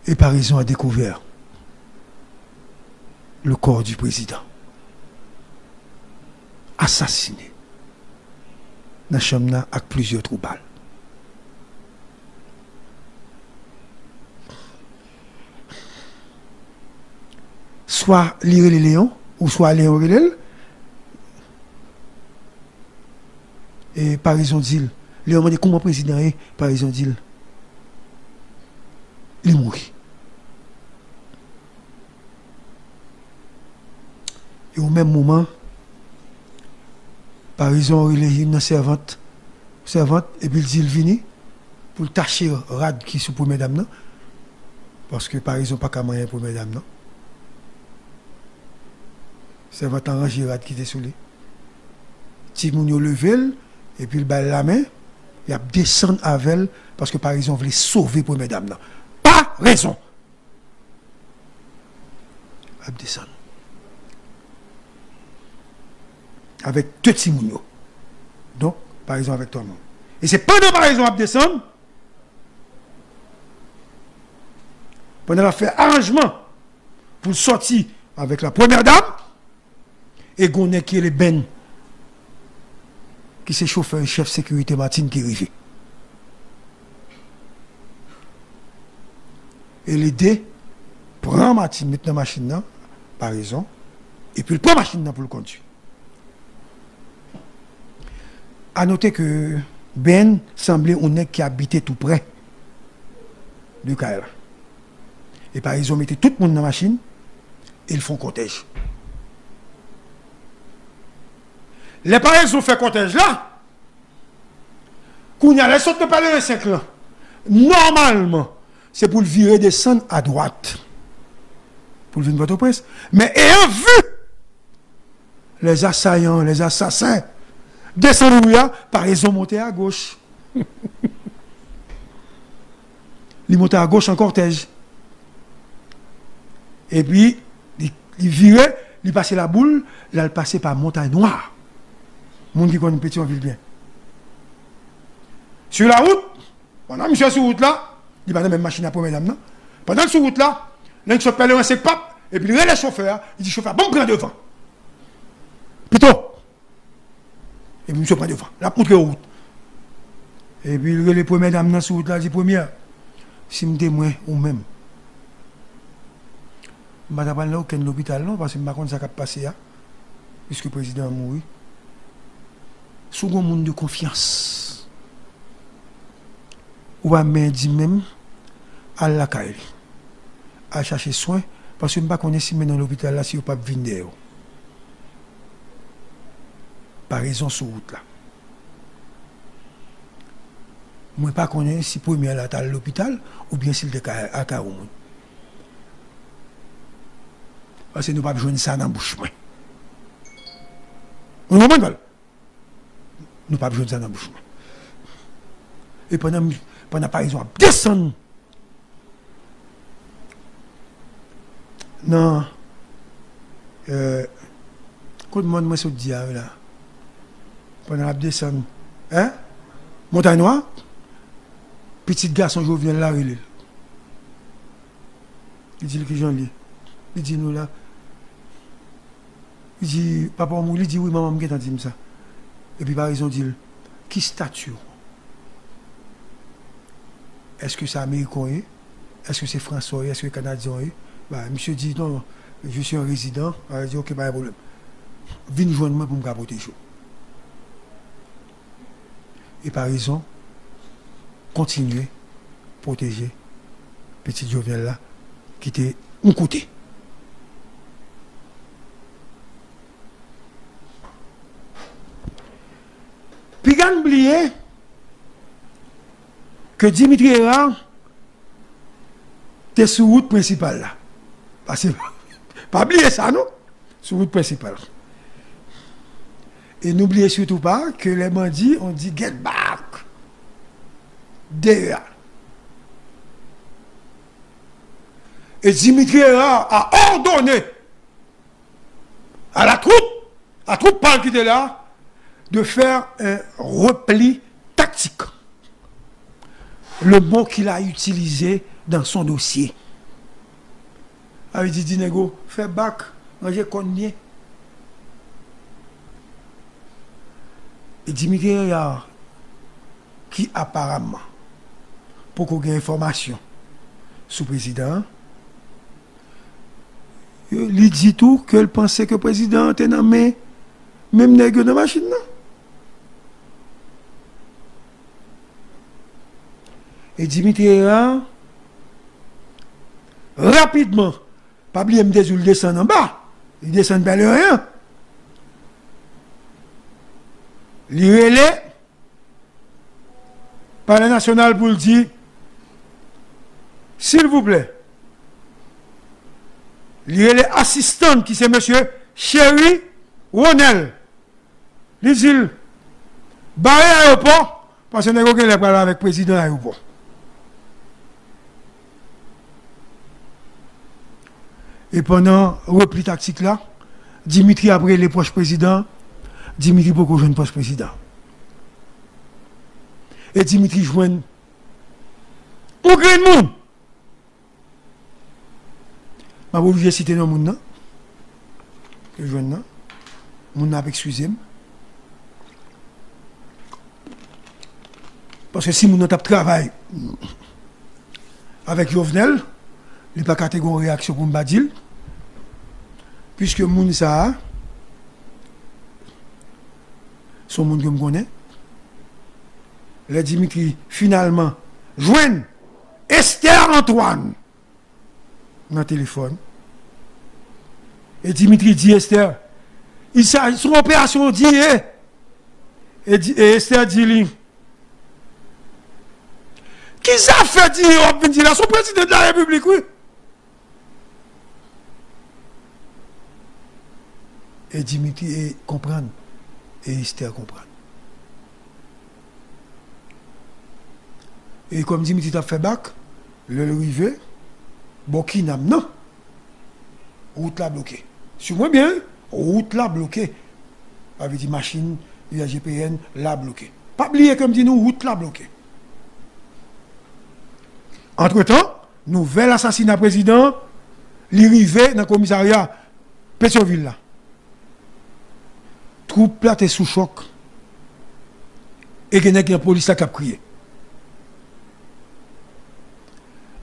Et Parezon a découvert le corps du président assassiné nan chanm nan ak plizyè twou bal. Swa li rele Leyon, ou swa Leyon rele l, e, Parezon di l. Lè yo mande kòman prezidan ye, Parezon di l, li mouri. E o menm moman, Parezon rele youn nan sèvant, sèvant, epi l di l vini pou l tache rad ki sou premyè dam nan, paske Parezon pa ka manyen premyè dam nan. Sèvant lan ranje rad ki te sou li. Timoun yo leve l, epi l ba l lamen, y ap desann avè l, paske Parezon vle sove premyè dam nan. Parezon ap desann avèk de timoun yo. Donk, Parezon avèk twa moun. E se pandan Parezon ap desann, pandan l ap fè aranjman pou l sòti avèk la premyè dam, e gon nèg ki rele Ben, ki se chofè e chèf sekirite Martine ki rive. E lede pran Martine, met nan machin nan, Parezon, epi l pran machin nan pou l kondui. A note ke Ben sanble yon nèg ki abite tou prè de kay la. E Parezon mete tout moun nan machin e l fè yon kòtèj. Lè Parezon fè kòtèj la, kounye a, lè l sot nan Pèleren senk lan, nòmalman, se pou l vire desann adwat pou l vin Pòtoprens. Men ayant vu les assaillants, les assassins, desann ri a, Parezon monte agoch. Li monte agoch an kòtèj. Epi, li, li vire, li pase Laboul, l al pase pa Montay Nwa. Moun ki konn Petyonvil byen. Sur la route, pandan misye sou wout la, li pa nan menm machin ak premyè dam nan. Pandan l sou wout la, nèg sot Pèleren senk pap, epi li rele chofè a, li di chofè a, "Ban m pran devan. Pito!" Epi misye pran devan. L ap montre yo wout. Epi l rele premyè dam nan sou wout la, di, "Premyè, si m te mwen ou menm, m pa ta pral nan okenn lopital non, paske m pa konn sa k ap pase a, piske prezidan an mouri. Si w gon moun de konfyans, ou pa men di menm, al lakay li. Al chache swen, paske m pa konnen si m mennen l lopital la, si yo p ap vin dèyè w." Parezon sou wout la. Mwen pa konnen si premyè la t al lopital oubyen si l te ka al kay yon moun. Paske nou p ap jwenn sa nan bouch mwen. Ou konprann, Val? Nou p ap jwenn sa nan bouch mwen. E pandan, pandan Parezon ap desann nan, euh, kot mòn mwen sot di a la, pandan l ap desann, en? Montay Nwa, pitit gason Jovenel la rele l. Li di l kijan l ye. Li di nou la. Li di, "Papa w mouri?" Li di, "Wi, manman m gentan di m sa." Epi Parezon di l, "Ki stati w? Èske se Ameriken w ye? Èske se Fransè w ye? Èske Kanadyen w ye?" Ba, misye di, "Non, je suis un résident." Li di, "Ok, pa gen pwoblèm. Vin jwenn mwen pou m ka pwoteje w." E Parezon kontinye pwoteje pitit Jovenel la ki te yon kote. Piga n bliye ke Dimitri Hérard te sou wout prensipal la. Paske, pa bliye sa non. Sou wout prensipal. Et n'oubliez surtout pas que les bandits ont dit, "Get back!" Dehors. Et Dimitri Hérard a ordonné à la troupe, à troupe pa l ki te la, de faire un repli tactique. Le mot qu'il a utilisé dans son dossier. Sa vle di, di nèg yo, "Fè bak, ranje kòn byen." E Dimitri Hérard, ki aparaman poko gen enfòmasyon sou prezidan an, li di tou ke l panse ke prezidan an te nan men menm nèg yo nan machin nan. E Dimitri Hérard, rapidman, pa bliye m te di w l desann anba, li desann Pèleren an. Li rele Palè Nasyonal pou l di, silvouplè, li rele asistan l ki se mesye Chery Ronel. Li di l, bare ayewopò, paske nèg yo genlè pral avèk prezidan ayewopò. E pandan repli taktik la, Dimitri ap rele pwòch prezidan, Dimitri poko jwenn pwòch prezidan. E Dimitri jwenn yon grenn moun. M ap oblije site non moun nan. Ke jwenn nan. Moun nan ap eskize m. Paske si moun nan t ap travay avèk Jovenel, li pa ka te gen yon reyaksyon pou m pa di l. Piske moun sa a, se yon moun ke m konnen. Lè Dimitri finalman jwenn Esther Antoine nan telefòn. E Dimitri di Esther, il s'agit, se yon operasyon di ye. E, di, e Esther di li, ki zafè di ye w ap vin di la, se yon prezidan de la repiblik, wi. E Dimitri e konprann, e Esther konprann. E kòm Dimitri t ap fè bak, lè l rive bò Kinam nan, wout la bloke. Swiv mwen byen, wi, wout la bloke. Sa vle di machin U S G P N la bloke. Pa bliye ke m di nou wout la bloke. Antretan, nouvèl asasina prezidan, li rive nan komisarya Petyonvil la. Twoup la te sou chòk. E gen nèg nan polis la k ap kriye.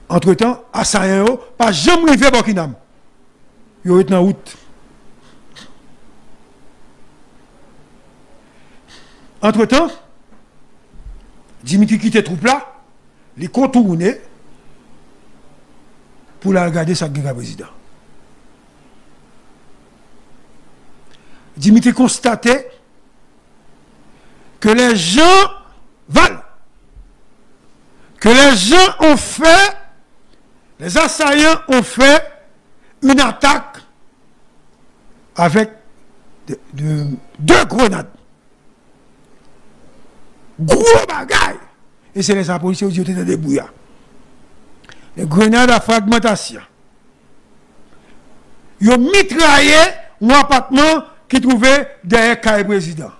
Antretan, asayan yo pa janm rive bò Kinam. Yo ret nan wout. Antretan, Dimitri kite twoup la, li kontounen pou l al gade sa k gen ka prezidan. Dimitri konstate que les gens veulent, que les gens ont fait, les assaillants ont fait une attaque avec de, de, deux grenades. Gwo bagay! E se lè sa polisye yo di yo te nan debouya. De grenad a fragmantasyon. Yo mitraye yon apatman ki twouve dèyè kay prezidan.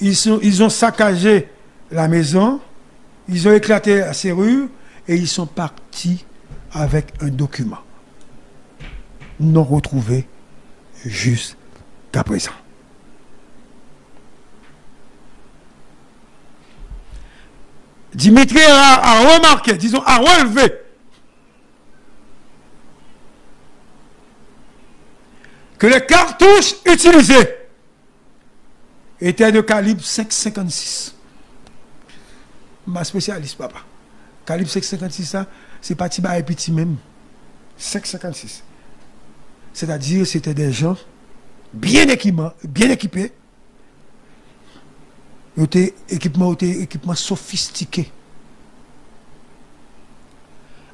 Ils sont, ils ont saccagé la maison, ils ont éclaté la serrure et ils sont partis avec un document non retrouvé jusqu'à présent. Dimitri a, a remarqué, disons, a relevé que les cartouches utilisées étaient de calibre cinq cinquante-six. M pa spesyalis, papa. Kalib senk senkansis la, se pa ti bagay piti menm. Senk senkansis. C'est-à-dire, c'était des gens bien équipés, bien équipés. Yo te, ekipman yo te ekipman sofistike.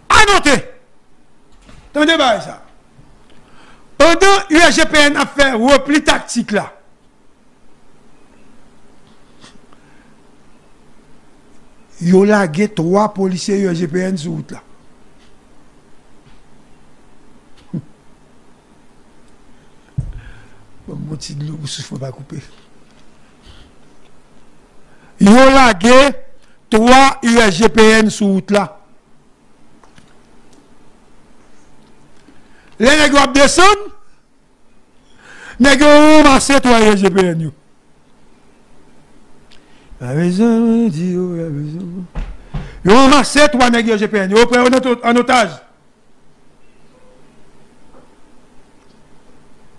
A note, tande bagay sa. Pandan U S G P N ap fè repli taktik la, yo lage twa polisye U S G P N sou wout la. Ban m yon ti dlo pou souf mwen pa koupe. Yo lage twa U S G P N sou wout la. Lè nèg yo ap desann, nèg yo ranmase twa U S G P N yo. La rezon, mwen di yo, la rezon. Yo ranmase twa nèg U S G P N yo, yo pran yo nan to-, an otaj.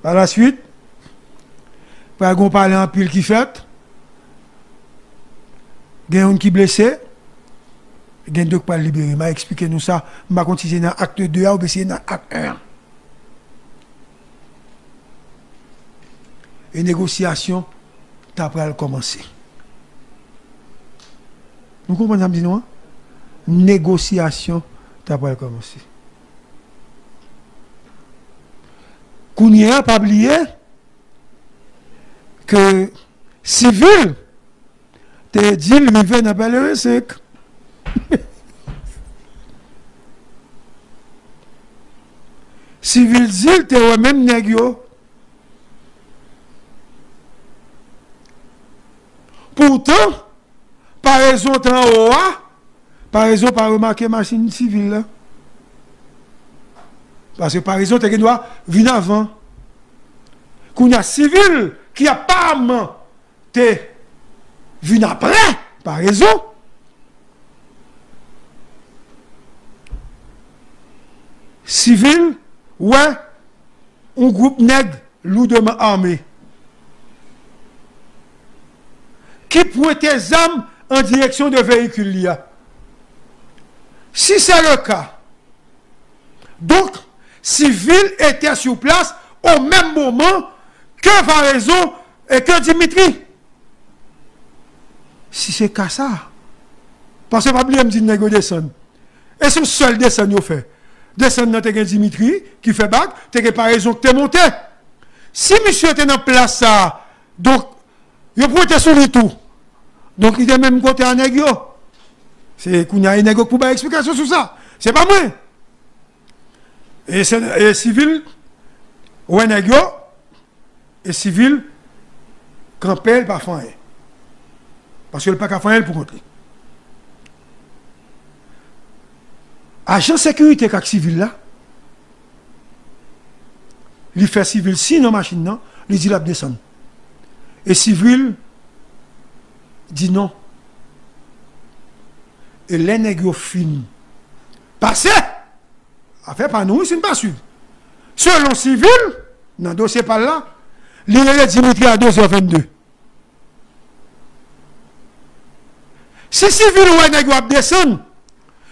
Pa la swit, pral gen yon pale anpil ki fèt. Gen youn ki blese. Gen de k pral libere. M a eksplike nou sa. M pa konn si se nan akt de a oubyen si se nan akt en an. E negosyasyon ta pral kòmanse. Nou konprann sa m di nou an? Negosyasyon ta pral kòmanse. Kounye a, pa bliye ke Sivil te di l rive nan Pèleren senk. Sivil di l te wè menm nèg yo. Poutan, Parezon t anwo a, Parezon pa remake machin Sivil la. Paske Parezon te gen dwa vin avan. Kounye a, Sivil, ki aparamman te vin apre Parezon, Sivil wè yon gwoup nèg loudman ame ki pwente zam an direksyon de veyikil li a. Si se le ka, donk, Sivil ete sou plas o menm moman ke Parezon e ke Dimitri. Si se ka sa, paske pa bliye m di nèg yo desann. E se yon sèl desann yo fè. Desann nan te gen Dimitri ki fè bak, te gen Parezon ki te monte. Si misye te nan plas sa a, donk, yo pwente sou li tou. Donk, li te menm kote a nèg yo. Se kounye a e nèg yo k pou bay eksplikasyon sou sa. Se pa mwen. E, se, e Sivil wè nèg yo, e Sivil kanpe, l pa fè anyen. Paske l pa ka fè anyen l pou kont li. Ajan sekirite k ak Sivil la, li fè Sivil siy nan machin nan, li di l ap desann. E Sivil di non. E lè nèg yo fin pase, afè pa nou, wi, si n pa swiv. Selon Sivil, nan dosye pa l la, li rele Dimitri a de zè vennde. Si Sivil wè nèg yo ap desann,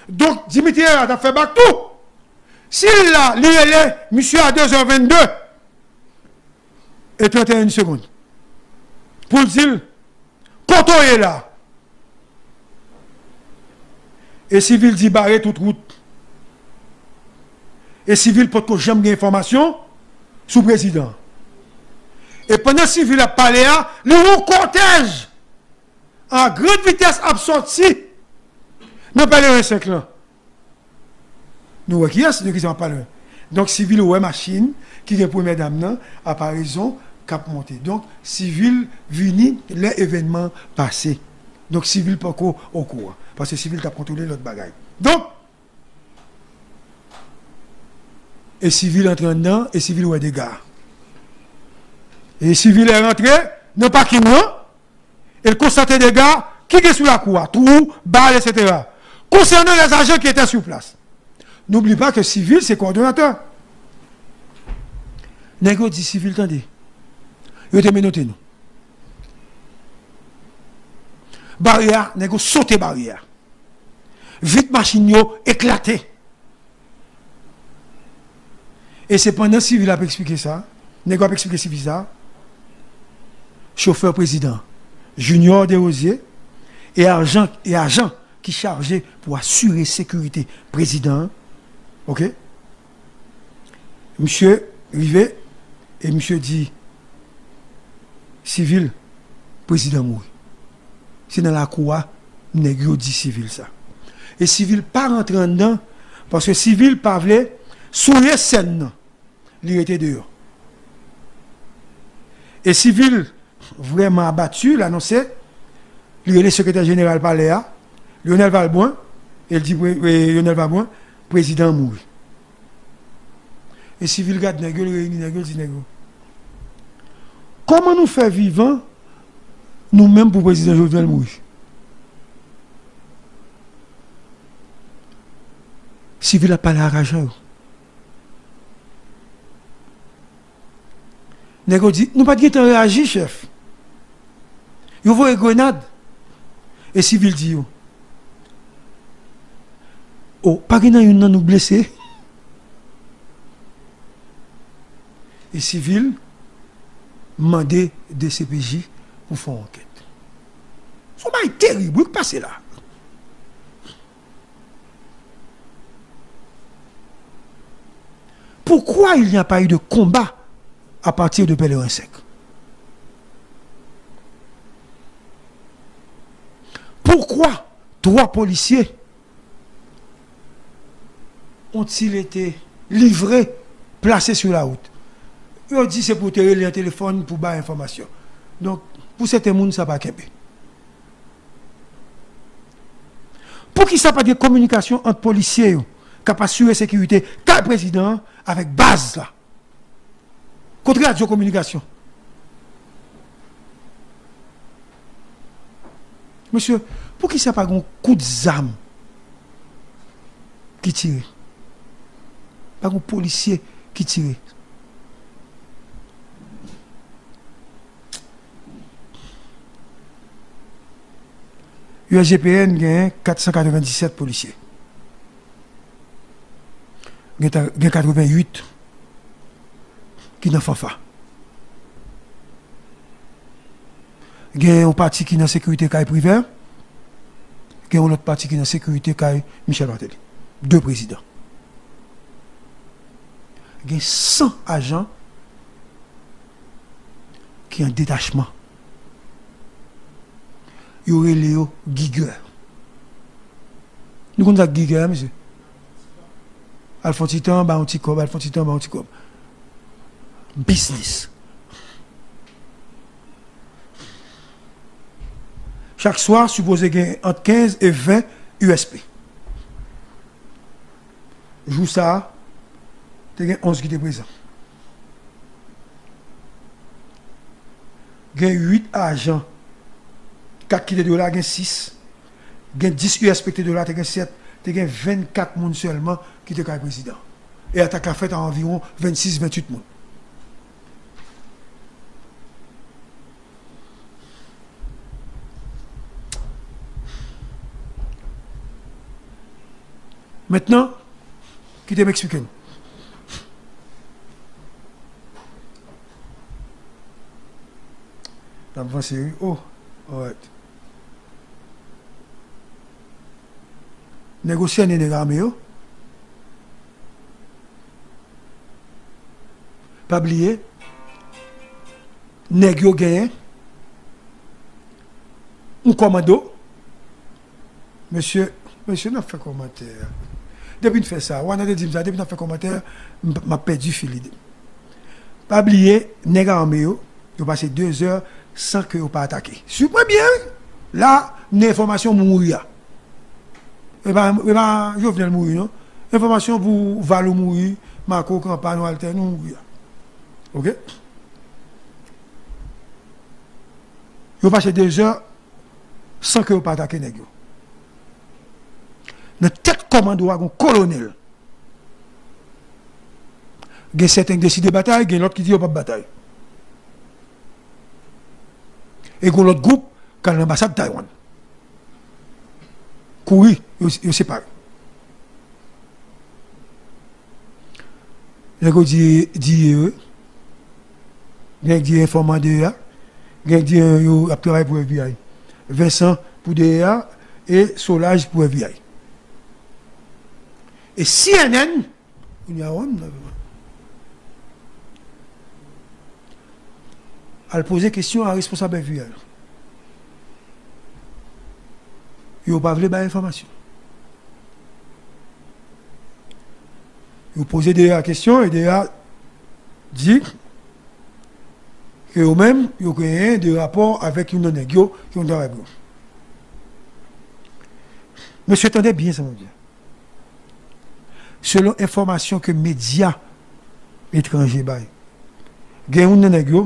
donk Dimitri a t ap fè bak tou. Si l la, li rele misye a de zè vennde e trannteyen segonn pou l di l, "Kote w ye la?" E Sivil di, "Bare tout wout." E Sivil potko janm gen enfòmasyon sou prezidan. E pandan Sivil ap pale a, li wè yon kòtèj a grande vitès ap sòti nan Pèleren senk lan. Nou wè kiyès, de kisa m ap pale. Donk, Sivil wè machin ki gen premyè dam nan, a Parezon, k ap monte. Donk, Sivil vini lè evènman pase. Donk, Sivil poko okouran. Paske Sivil t ap kontwole lòt bagay. Donk, e Sivil antre anndan, e Sivil wè dega. E Sivil e rantre nan pakin lan, e l konstate dega ki gen sou lakou a, twou, bal, etsetera. Concernant les agents qui étaient sur place, n'oublie pas que Sivil se kowòdonatè. Nèg yo di Sivil, tande, yo te menote nou. Baryè a, nèg yo sote baryè a. Vit machin yo eklate. E se pandan Sivil ap eksplike sa, nèg yo ap eksplike Sivil sa, chofè prezidan, Junior Desrosiers, e ajan, e ajan ki chaje pou asire sekirite prezidan an, oke? Misye rive e misye di, Sivil, prezidan mouri. Se nan lakou a, nèg yo di Sivil sa. E Sivil pa rantre anndan, paske Sivil pa vle souye sèn nan. Li rete deyò. E Sivil vrèman abati, l anonse, li rele sekretè jeneral palè a, Lionel Valbrun, e l di, pre-, e, Lionel Valbrun, prezidan an mouri. E Sivil gad nèg yo, li reyini nèg yo, li di nèg yo, "Kòman nou fè vivan, nou menm, pou prezidan Jovenel mouri?" Sivil ap pale ak ajan yo. Nèg yo di, "Nou pa t gentan reyaji, chèf. Yo voye grenad." E Sivil di yo, O, pa gen nan youn nan nou blese? E sivil mande D C P J pou fè yon ankèt. Se yon bagay terib, wi, k pase la. Pourquoi il n'y a pas eu de combat à partir de Pèleren senk? Pourquoi trois policiers ont-ils été livrés, placés sur la route? Yo di se pou te rele an telefòn pou bay enfòmasyon. Donk, pou sèten moun, sa pa kenbe. Poukisa pa gen kominikasyon ant polisye yo k ap asire sekirite kay prezidan an avèk baz la? Kot radyo kominikasyon? Mesye, poukisa pa gen kout zam ki tire? Pa gen polisye ki tire? U S G P N gen kat san katrevenndisèt polisye. Gen ta- gen katreventuit ki nan Fanfa. Gen yon pati ki nan sekirite kay Privè, gen yon lòt pati ki nan sekirite kay Michel Martelly. De prezidan. Gen san ajan ki an detachman. Yo rele yo gigè. Nou konn sa k gigè a, mesye? Al fè yon ti tan, ba yon ti kòb, al fè yon ti tan, ba yon ti kòb. Biznis. Chak swa, sipoze gen ant kenz e ven U S P. Jou sa a, te gen onz ki te prezan. Gen uit ajan, kat ki te dwe la, gen sis. Gen dis U S P ki te dwe la, te gen sèt. Te gen vennkat moun sèlman ki te kay prezidan. E atak la fèt a anviwon vennsis, ventuit moun. Mentnan, kite m eksplike nou. N ap vanse, wi. Oh, alright. Nèg yo sènen nèg ame yo. Pa bliye, nèg yo genyen yon kòmando. Mesye, mesye, n ap fè kòmantè a. Depi n fè sa, Wana te di m sa, depi n ap fè kòmantè a, m, m ap pèdi fil ide. Pa bliye, nèg ame yo, yo pase de zè san ke yo pa atake. Swiv mwen byen, wi. La, m gen enfòmasyon mouri a. E pa, e pa Jovenel mouri, non. Enfòmasyon pou Valou mouri, Marco, Campan, Walter, nou mouri a. Oke? Yo pase de zè san ke yo pa atake nèg yo. Nan tèt kòmando a, gon kolonèl. Gen sèten ki deside batay, gen lòt ki di yo p ap batay. E gon lòt gwoup k al nan anbasad Taiwan. Kouri, yo, yo separe. Nèg yo di, di, gen ki di enfòman D E A, gen ki di yo ap travay pou F B I. Vincent pou D E A e Solage pou F B I. E C N N, kounye a, wè m nan al poze kesyon a responsab F B I la. Yo pa vle bay enfòmasyon. Yo poze D E A kesyon e D E A di ke yo menm, yo genyen de rapò avèk youn nan nèg yo ki konn travay pou yo. Mesye, tande byen sa m ap di a. Selon enfòmasyon ke medya etranje bay, gen youn nan nèg yo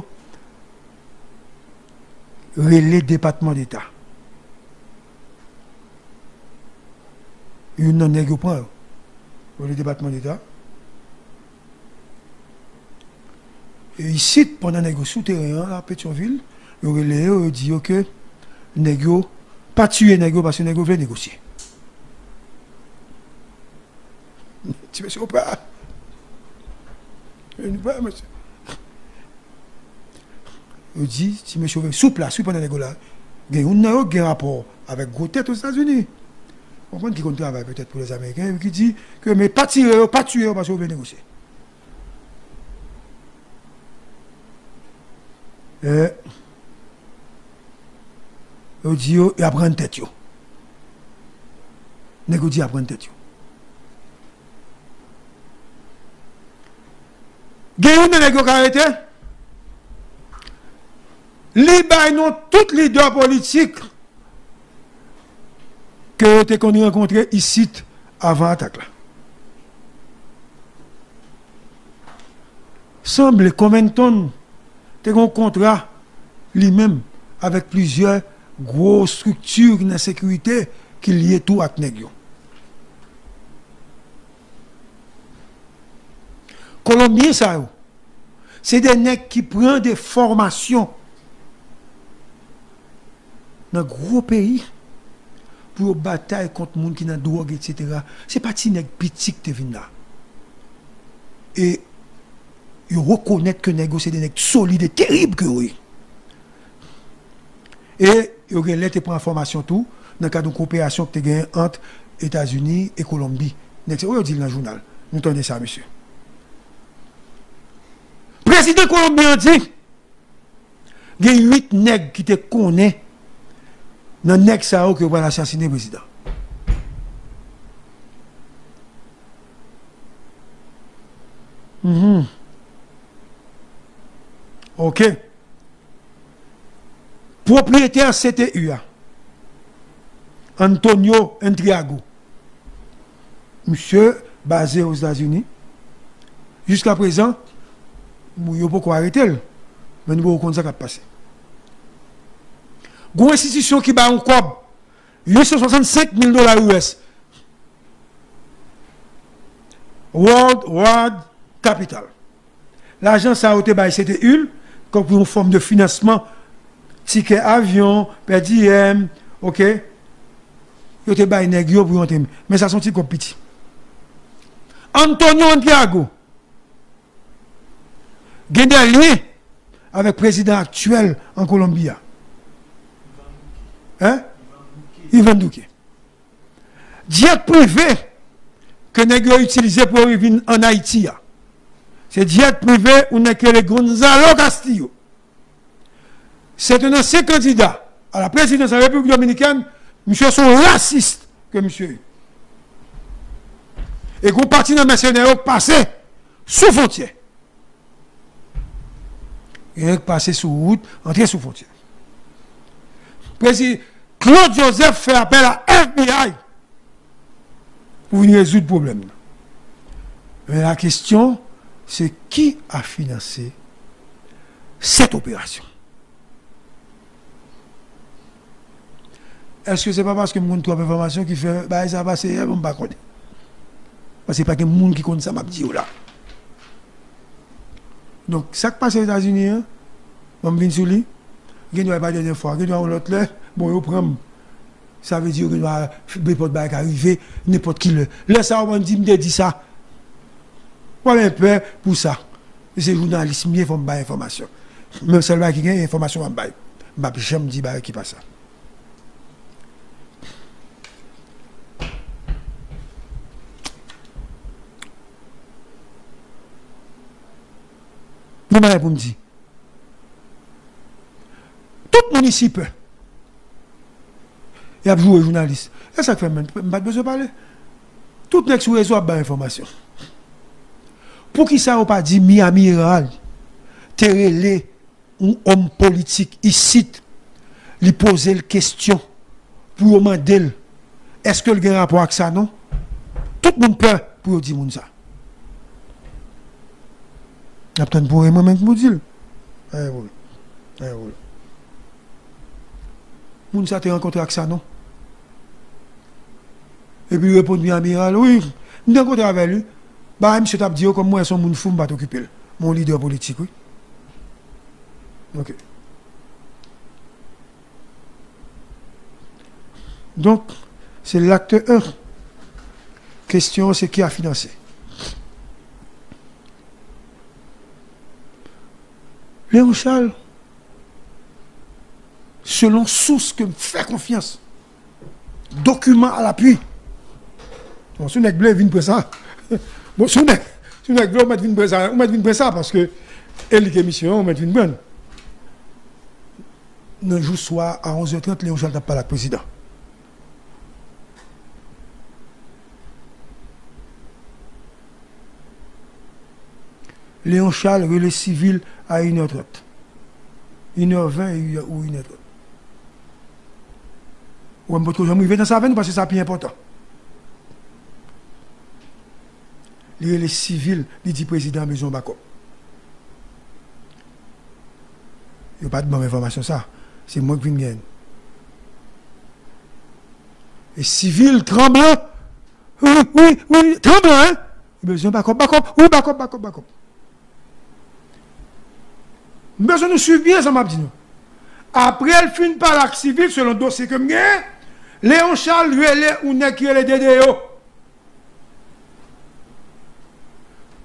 rele Depatman Deta. Youn nan nèg yo pran yo, rele Depatman Deta. E isit, pandan nèg yo sou teren an, la, Petyonvil, yo rele yo, yo di yo ke nèg yo pa tiye nèg yo paske nèg yo vle negosye. Ti mesye yo pè. Yo pè, mesye. Yo di, ti mesye yo sou plas, wi, pandan nèg yo la. Gen youn nan yo gen rapò avèk gwo tèt Ozetazini. Ou konprann ki konn travay petèt pou lèzameриken, ki di ke, men pa tire yo, pa tiye yo, paske yo vle negosye. E, yo di yo, y ap rann tèt yo. Nèg yo di y ap rann tèt yo. Gen youn nan nèg yo k arete, li bay non tout lidè politik ke yo te konn rankontre isit avan atak la. Sanble Covington te gen yon kontra li menm avèk plizyè gwo estrikti nan sekirite ki lye tou ak nèg yo. Kolonbyen sa yo, se de nèg ki pran de fòmasyon nan gwo peyi pou yo batay kont moun ki nan dwòg, etsetera. Se pa ti nèg piti ki te vin la. E yo rekonèt ke nèg yo se de nèg solid e terib ke yo ye. E yo gen lè te pran fòmasyon tou nan kad yon koperasyon ki te genyen ant Etazini e Kolonbi. Nèg se, wi, yo di l nan jounal. Nou tande sa, mesye. Prezidan Kolonbi an di, gen uit nèg ki te konnen nan nèg sa yo ke yo pral asasinen prezidan. Mhm. Ok. Pwopriyetè C T U a, Antonio Entriago, misye baze Ozetazini. Jiska prezan, yo poko arete l, men nou poko konn sa k ap pase. Gon enstitisyon ki ba yon kòb uit san swasannsenk mil dola U S, World Ward Capital. Lajan sa yo te bay C T U l, kòm pou yon fòm de finansman, tikè avyon, pèdiyèm, ok? Yo te bay nèg yo pou yo antre. Men sa se yon ti kòb piti. Antonio Santiago gen de lyen avèk prezidan aktyèl an Kolonbi a. Hein? Iván Duque. Jet prive ke nèg yo itilize pou yo vin ann Ayiti a, se jet prive yon nèg ki rele Gonzalo Castillo. Se te yon ansyen kandida a la prezidans an Repiblik Dominikèn, misye se yon rasis ke misye ye. E gon pati nan mèsenè yo k pase sou fwontyè. Gen k pase sou wout, antre sou fwontyè. Prezi-, Claude Joseph fè apèl a F B I pou vin rezoud pwoblèm nan. Men la kesyon, se ki a finanse sèt operasyon? Èske se pa paske m konn twòp enfòmasyon ki fè bagay sa pase yè? Bon, m pa konnen. Paske pa gen moun ki konn sa m ap di yo la. Donk, sa k pase Etazini an, bon, m vin sou li, gen dwa e pa dènye fwa, gen dwa yon lòt lè, bon, yo pran m. Sa vle di yo gen dwa, nenpòt bagay ka rive, nenpòt ki lè. Lè sa yo ban di m te di sa. Mwen men pè pou sa. E se jounalis m ye, fò m bay enfòmasyon. Menm sèl bagay ki gen enfòmasyon m ap bay. M p ap janm di bagay ki pa sa. Gen bagay pou m di. Tout moun isi pè. Y ap joure jounalis. E sa k fè m, m pa t bezwen pale. Tout nèg sou rezo ap bay enfòmasyon. Poukisa yo pa di Miami Herald te rele yon òm politik isit, li poze l kesyon pou yo mande l èske l gen rapò ak sa, non? Tout moun pè pou yo di moun sa. N ap tann pou mwen menm pou di l. Anyen pou l. Anyen pou l. Moun sa te rankontre ak Sanon. Epi li reponn byen amiral, wi, m te rankontre avè l, wi. Bagay misye t ap di yo, kòm mwen se yon moun fou, m pa t okipe l. Men yon lidè politik, wi. Ok. Donk, se l'acte un. Kesyon an se ki a finanse. Léon Charles, selon sous ke m fè konfyans, dokiman a lapui. Bon, si w nèg vle, vin pran sa. Bon, si w nèg, si w nèg vle, ou mèt vin pran sa, ou mèt vin pran sa, paske e li ki misyon an, ou mèt vin pran. Nan jou swa a onz è trant, Léon Charles t ap pale ak prezidan. Léon Charles rele Civil a inè trant. Inè ven ou inè trant. Wè, m potko janm rive nan sa avè nou, paske sa pi enpòtan. Li rele Civil, li di prezidan bezwen yon bakòp. Yo pa t ban m enfòmasyon sa. Se mwen k vin genyen. E Civil, tranblan, wi, wi, wi, tranblan, hein? Ou bezwen bakòp, bakòp, wi, bakòp, bakòp, bakòp. M bezwen nou swiv byen sa m ap di nou. Apre l fin pale ak Civil, selon dosye ke m genyen, Léon Charles rele yon nèg ki rele Dedeo.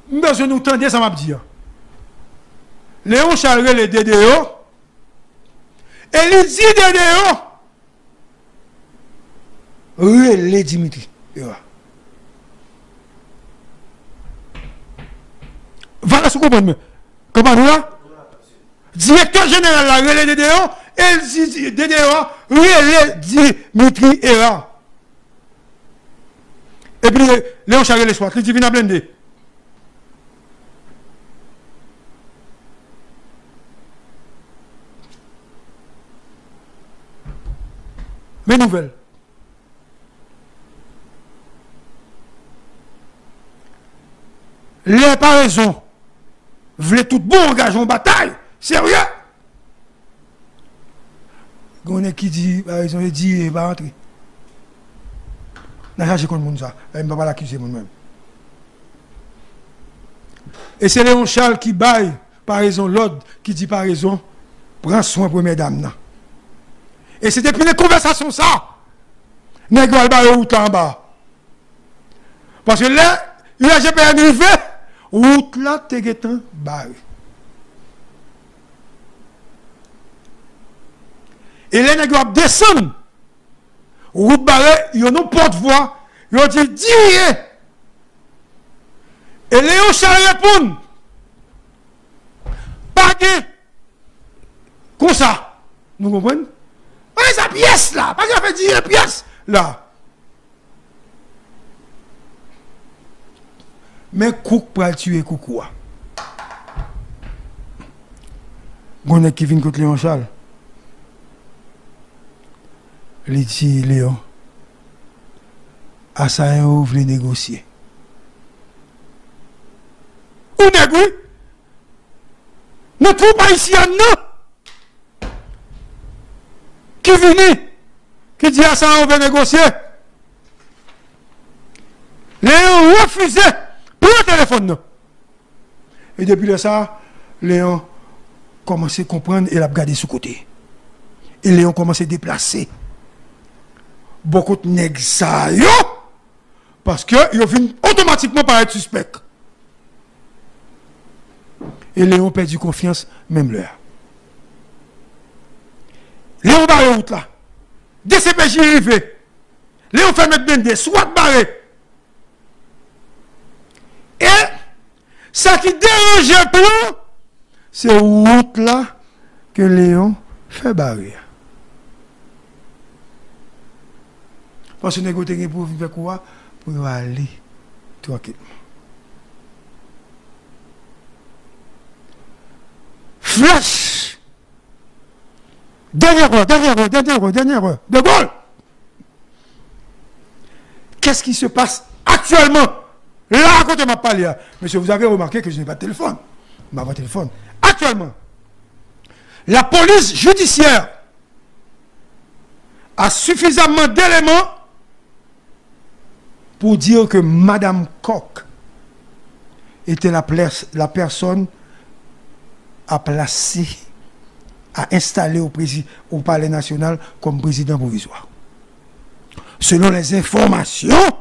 M bezwen nou tande sa m ap di a. Léon Charles rele Dedeo, e li di Dedeo, rele Dimitri Hérard. Valès, ou konprann mwen? Konprann ou la? Direktè jeneral la rele Dedeo, e l di, di, Dedeo rele Dimitri Hérard. Epi Léon Charles rele swat, li di vin a blende. Men nouvèl. Lè parezon vle tout bon angaje yon batay serye. Gen yon nèg ki di, parezon, e di, e pa antre. N a chache konn moun sa. E m pa pral akize moun menm. E se Léon Charles ki bay parezon lòd, ki di parezon, pran swen premyè dam nan. E se depi nan konvèsasyon sa, nèg yo al bare wout la anba. Paske lè U S G P N rive, wout la te gentan bare. E lè nèg yo ap desann, wout bare, yo nan pòtvwa, yo di, diye. E Léon Charles reponn, pa gen konsa. Nou konprann? Pa gen sa pyès la, pa gen afè diye pyès la. Men kouk pral tiye koukou a. Gon nèg ki vin kot Léon Charles. Li di Léon, Asayan yo vle negosye. Yon nèg, wi, nan twoup ayisyèn nan, ki vini, ki di Asayan yo vle negosye. Léon refize pran telefòn nan. E depi lè sa, Léon kòmanse konprann e l ap gade sou kote. E Léon kòmanse deplase bò kot nèg sa yo, paske yo vin otomatikman parèt sispèk. E Léon pèdi konfyans menm lè a. Léon bare wout la. D C P J rive. Léon fè mèt blende, swat bare. E sa ki deranje pli, se wout la ke Léon fè bare a. Paske nèg yo te gen pou yo vin fè kou a, pou yo ale trankilman. Flèch! Dènyè erè, dènyè erè, dènyè erè, dènyè erè. De Gaulle! Qu'est-ce qui se passe actuellement? Là, à côté, m'a parlé. Monsieur, vous avez remarqué que je n'ai pas de téléphone. M'a pas de téléphone. Actuellement, la police judiciaire a suffisamment d'éléments pour dire que Madame Kock était la, pla- la personne à placer, à installer au, prési- au Palais National comme président provisoire. Selon les informations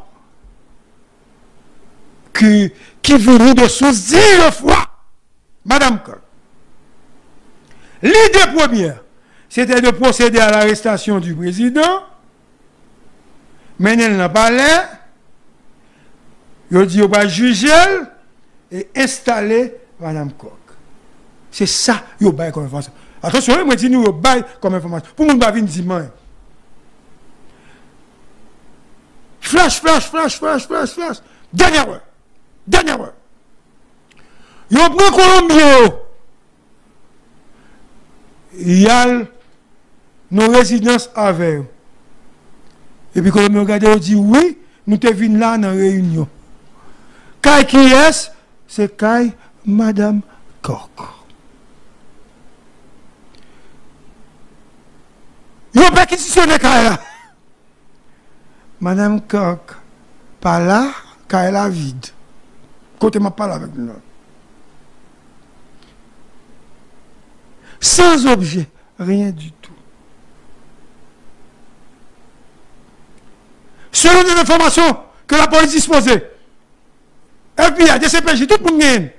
que, qui venaient de sources dix fois, Madame Kock, L'idée première, c'était de procéder à l'arrestation du président, mennen l nan palè, yo di yo pral jije l e enstale Madanm Kòk. Se sa yo bay kòm enfòmasyon. Atansyon, wi, mwen di nou yo bay kòm enfòmasyon. Pou moun pa vin di m anyen. Flach, flach, flach, flach, flach, flach. Dènyè wè. Dènyè wè. Yo pran Kolonbyen yo. Y al nan rezidans avè yo. Epi Kolonbyen yo gade yo di, wi, nou te vin la nan reyinyon. Kay kiyès? Se kay Madanm Kòk. Yo pèkisisyone kay la. Madanm Kòk pa la, kay la vid. Kote m ap pale avèk nou la. Sans objet, rien du tout. Selon des informations que la police disposait, F B I, D C P J, tout moun genyen.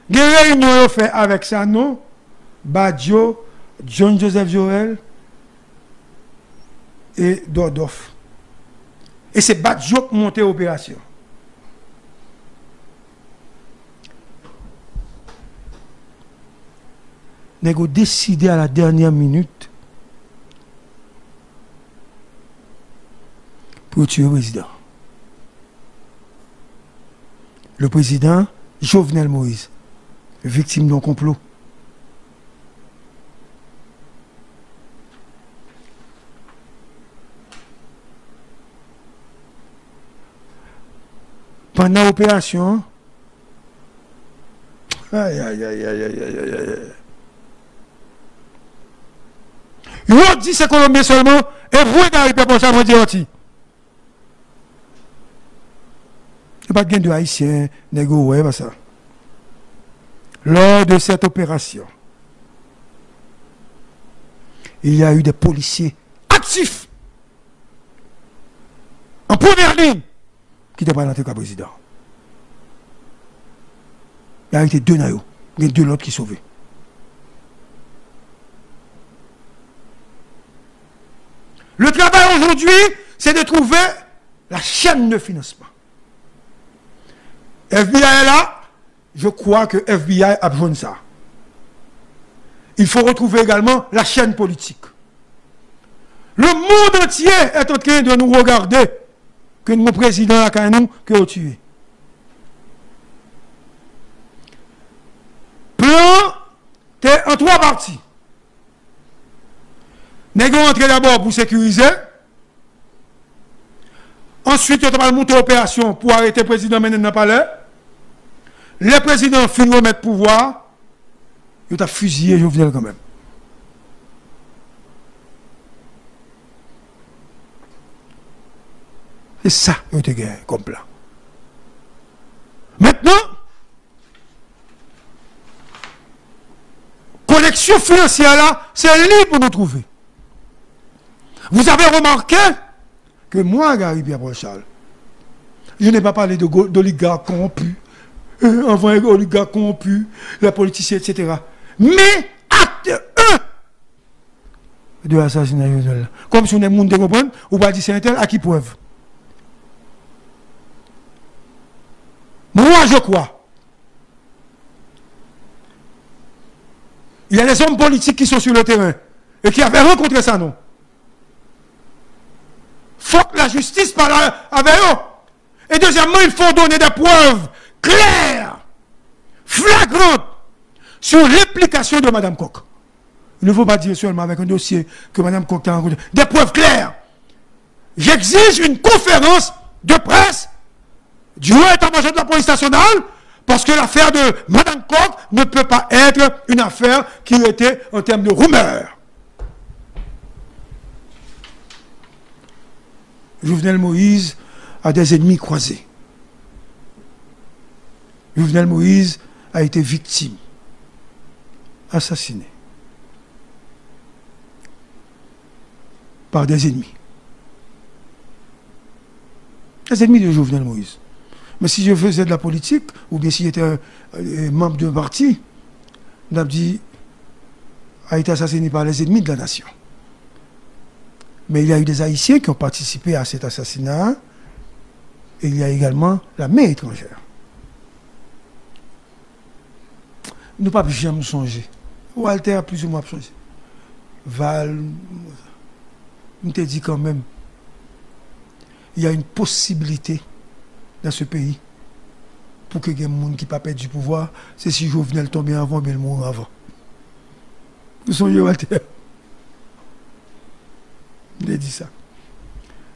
Gen reyinyon yo fè avèk Sanon, Badio, John Joseph Joël e Dòdòf. E se Badio k monte operasyon. Nèg yo deside a la dènyè minit pou yo tiye prezidan. Le président Jovenel Moïse, victime d'un complot. Pandan operasyon an, ay, ay, ay, yo di se Kolonbyen sèlman, e vre Gary Pierre Paul sa mwen di yo ti. Yo pa t gen de Ayisyen, nèg yo wè pa sa. Lors de cette opération, il y a eu des policiers actifs en première ligne ki te pral antre kay prezidan. Yo arete de nan yo, gen de lòt ki sove. Le travail aujourd'hui, c'est de trouver la chaîne de financement. F B I la, je crois que F B I ap jwenn sa. Il faut retrouver également la chaîne politique. Le monde entier est en train de nous regarder, ke nou gen prezidan lakay nou ke yo tiye. Plan te an twa pati. Nèg yo antre dabò pou sekirize. Answit, yo ta pral monte operasyon pou arete prezidan, mennen l nan palè. Lè prezidan an fin remèt pouvwa a, yo t ap fiziye Jovenel kanmenm. Se sa yo te gen kòm plan. Mentnan, koneksyon finansyè la, se li pou nou twouve. Vous avez remarqué que moi, Gary Pierre-Paul Charles, je n'ai pas parlé de go-, d'oligarques corrompus, euh, avant oligarques corrompus, les politiciens, et cetera. Mais acte un de l'assassinat de Jovenel la. Kòmsi yon moun te konprann, ou pa di se entèl, a ki prèv? Moi, je crois. Il y a des hommes politiques qui sont sur le terrain et qui avaient rencontré Sanon. Faut que la justice parle avec eux. Et deuxièmement, il faut donner des preuves claires, flagrantes, sur l'implication de Madame Coq. Il ne faut pas dire seulement avec un dossier que Madame Coq a rencontré. Des preuves claires. J'exige une conférence de presse du haut état-major de la police nationale, parce que l'affaire de Madame Coq ne peut pas être une affaire qui était en termes de rumeur. Jovenel Moïse a des ennemis croisés. Jovenel Moïse a été victime, assassiné par des ennemis. Des ennemis de Jovenel Moïse. Mais si je faisais de la politique, ou bien si j'étais, euh, membre d'un parti, m t ap di, a été assassiné par les ennemis de la nation. Mais il y a eu des Haïtiens qui ont participé à cet assassinat, et il y a également la main étrangère. Nou p ap janm sonje. Walter, plizoumwen ap sonje. Val, m te di kanmenm, il y a une possibilité dans ce pays pour que gen moun ki pa pèdi pouvwa, se si Jovenel tonbe anvan oubyen l mouri anvan. Ou sonje, Walter? M te di sa.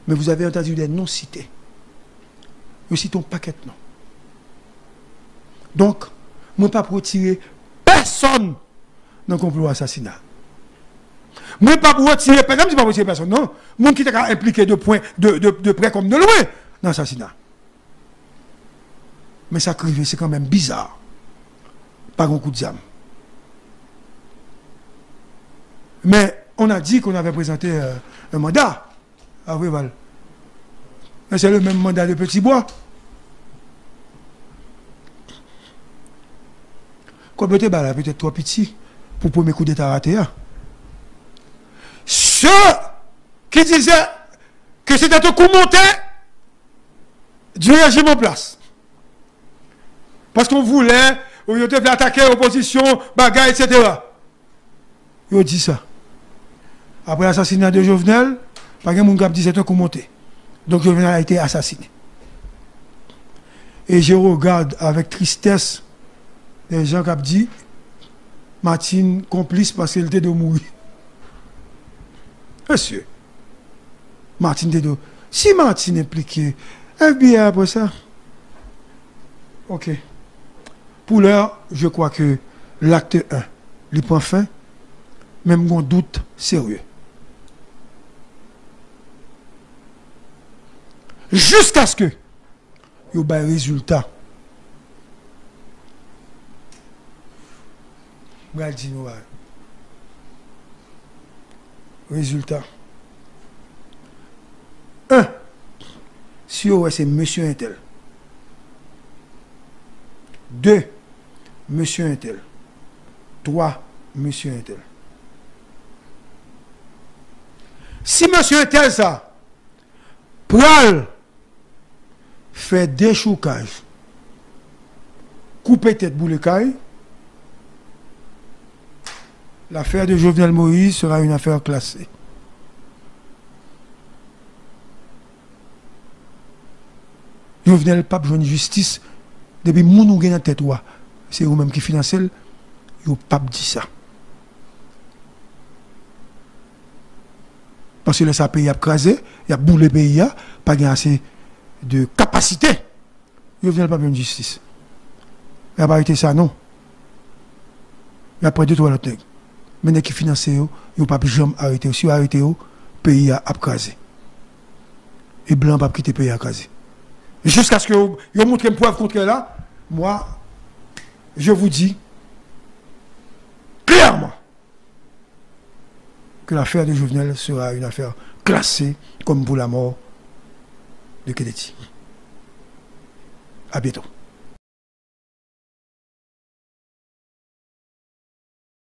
Mais vous avez entendu des noms cités. Yo site yon pakèt non. Donk, mwen p ap retire pèsonn nan konplo asasina. Mwen p ap retire pèsonn, m di p ap retire pèsonn, non. Moun ki te ka enplike de pwen, de, de, de prè kòm de lwen nan asasina. Men sa k rive, se kanmenm biza. Pa gen kout zam. Men, on a dit qu'on avait présenté, euh, un mandat. Ah oui, Val. Men se le menm manda de Petit Bois. Kòb yo te bay la petèt twò piti pou premye koudeta rate a. Ceux qui disaient que c'était un coup monté du régime en place. Paske on voulait, yo te vle atake opozisyon, bagay, et cetera. Yo di sa. Après l'assassinat de Jovenel, pa gen moun k ap di se tankou monte. Donc Jovenel a été assassiné. Et je regarde avec tristesse des gens k ap di Martine konplis paske l te dwe mouri. Mesye, Martine te dwe. Si Martine enplike, F B I apre sa. Ok. Pour l'heure, je crois que l'acte un, li pran fen, men m gon dout serye. Jiskaske yo bay rezilta. M pral di nou bagay. Rezilta. Un, si yo wè se mesye entèl. De, mesye entèl. Twa, mesye entèl. Si mesye entèl sa pral fè dechoukaj, koupe tèt, boule kay, l'affaire de Jovenel Moïse sera une affaire classée. Jovenel p ap jwenn jistis depi moun ou gen nan tèt ou a, se ou menm ki finanse l, yo p ap di sa. Paske lè sa peyi ap kraze, y ap boule peyi a, pa gen ase de kapasite. Jovenel p ap jwenn jistis. Y ap arete Sanon. Y ap pran de twa lòt nèg. Men nèg ki finanse yo, yo p ap janm arete yo. Si yo arete yo, peyi a ap kraze. E blan p ap kite peyi a kraze. Jiskaske yo, yo montre m prèv kontrè la, moi, je vous dis clairement que l'affaire de Jovenel sera une affaire classée comme pour la mort de Kennedy. À bientôt.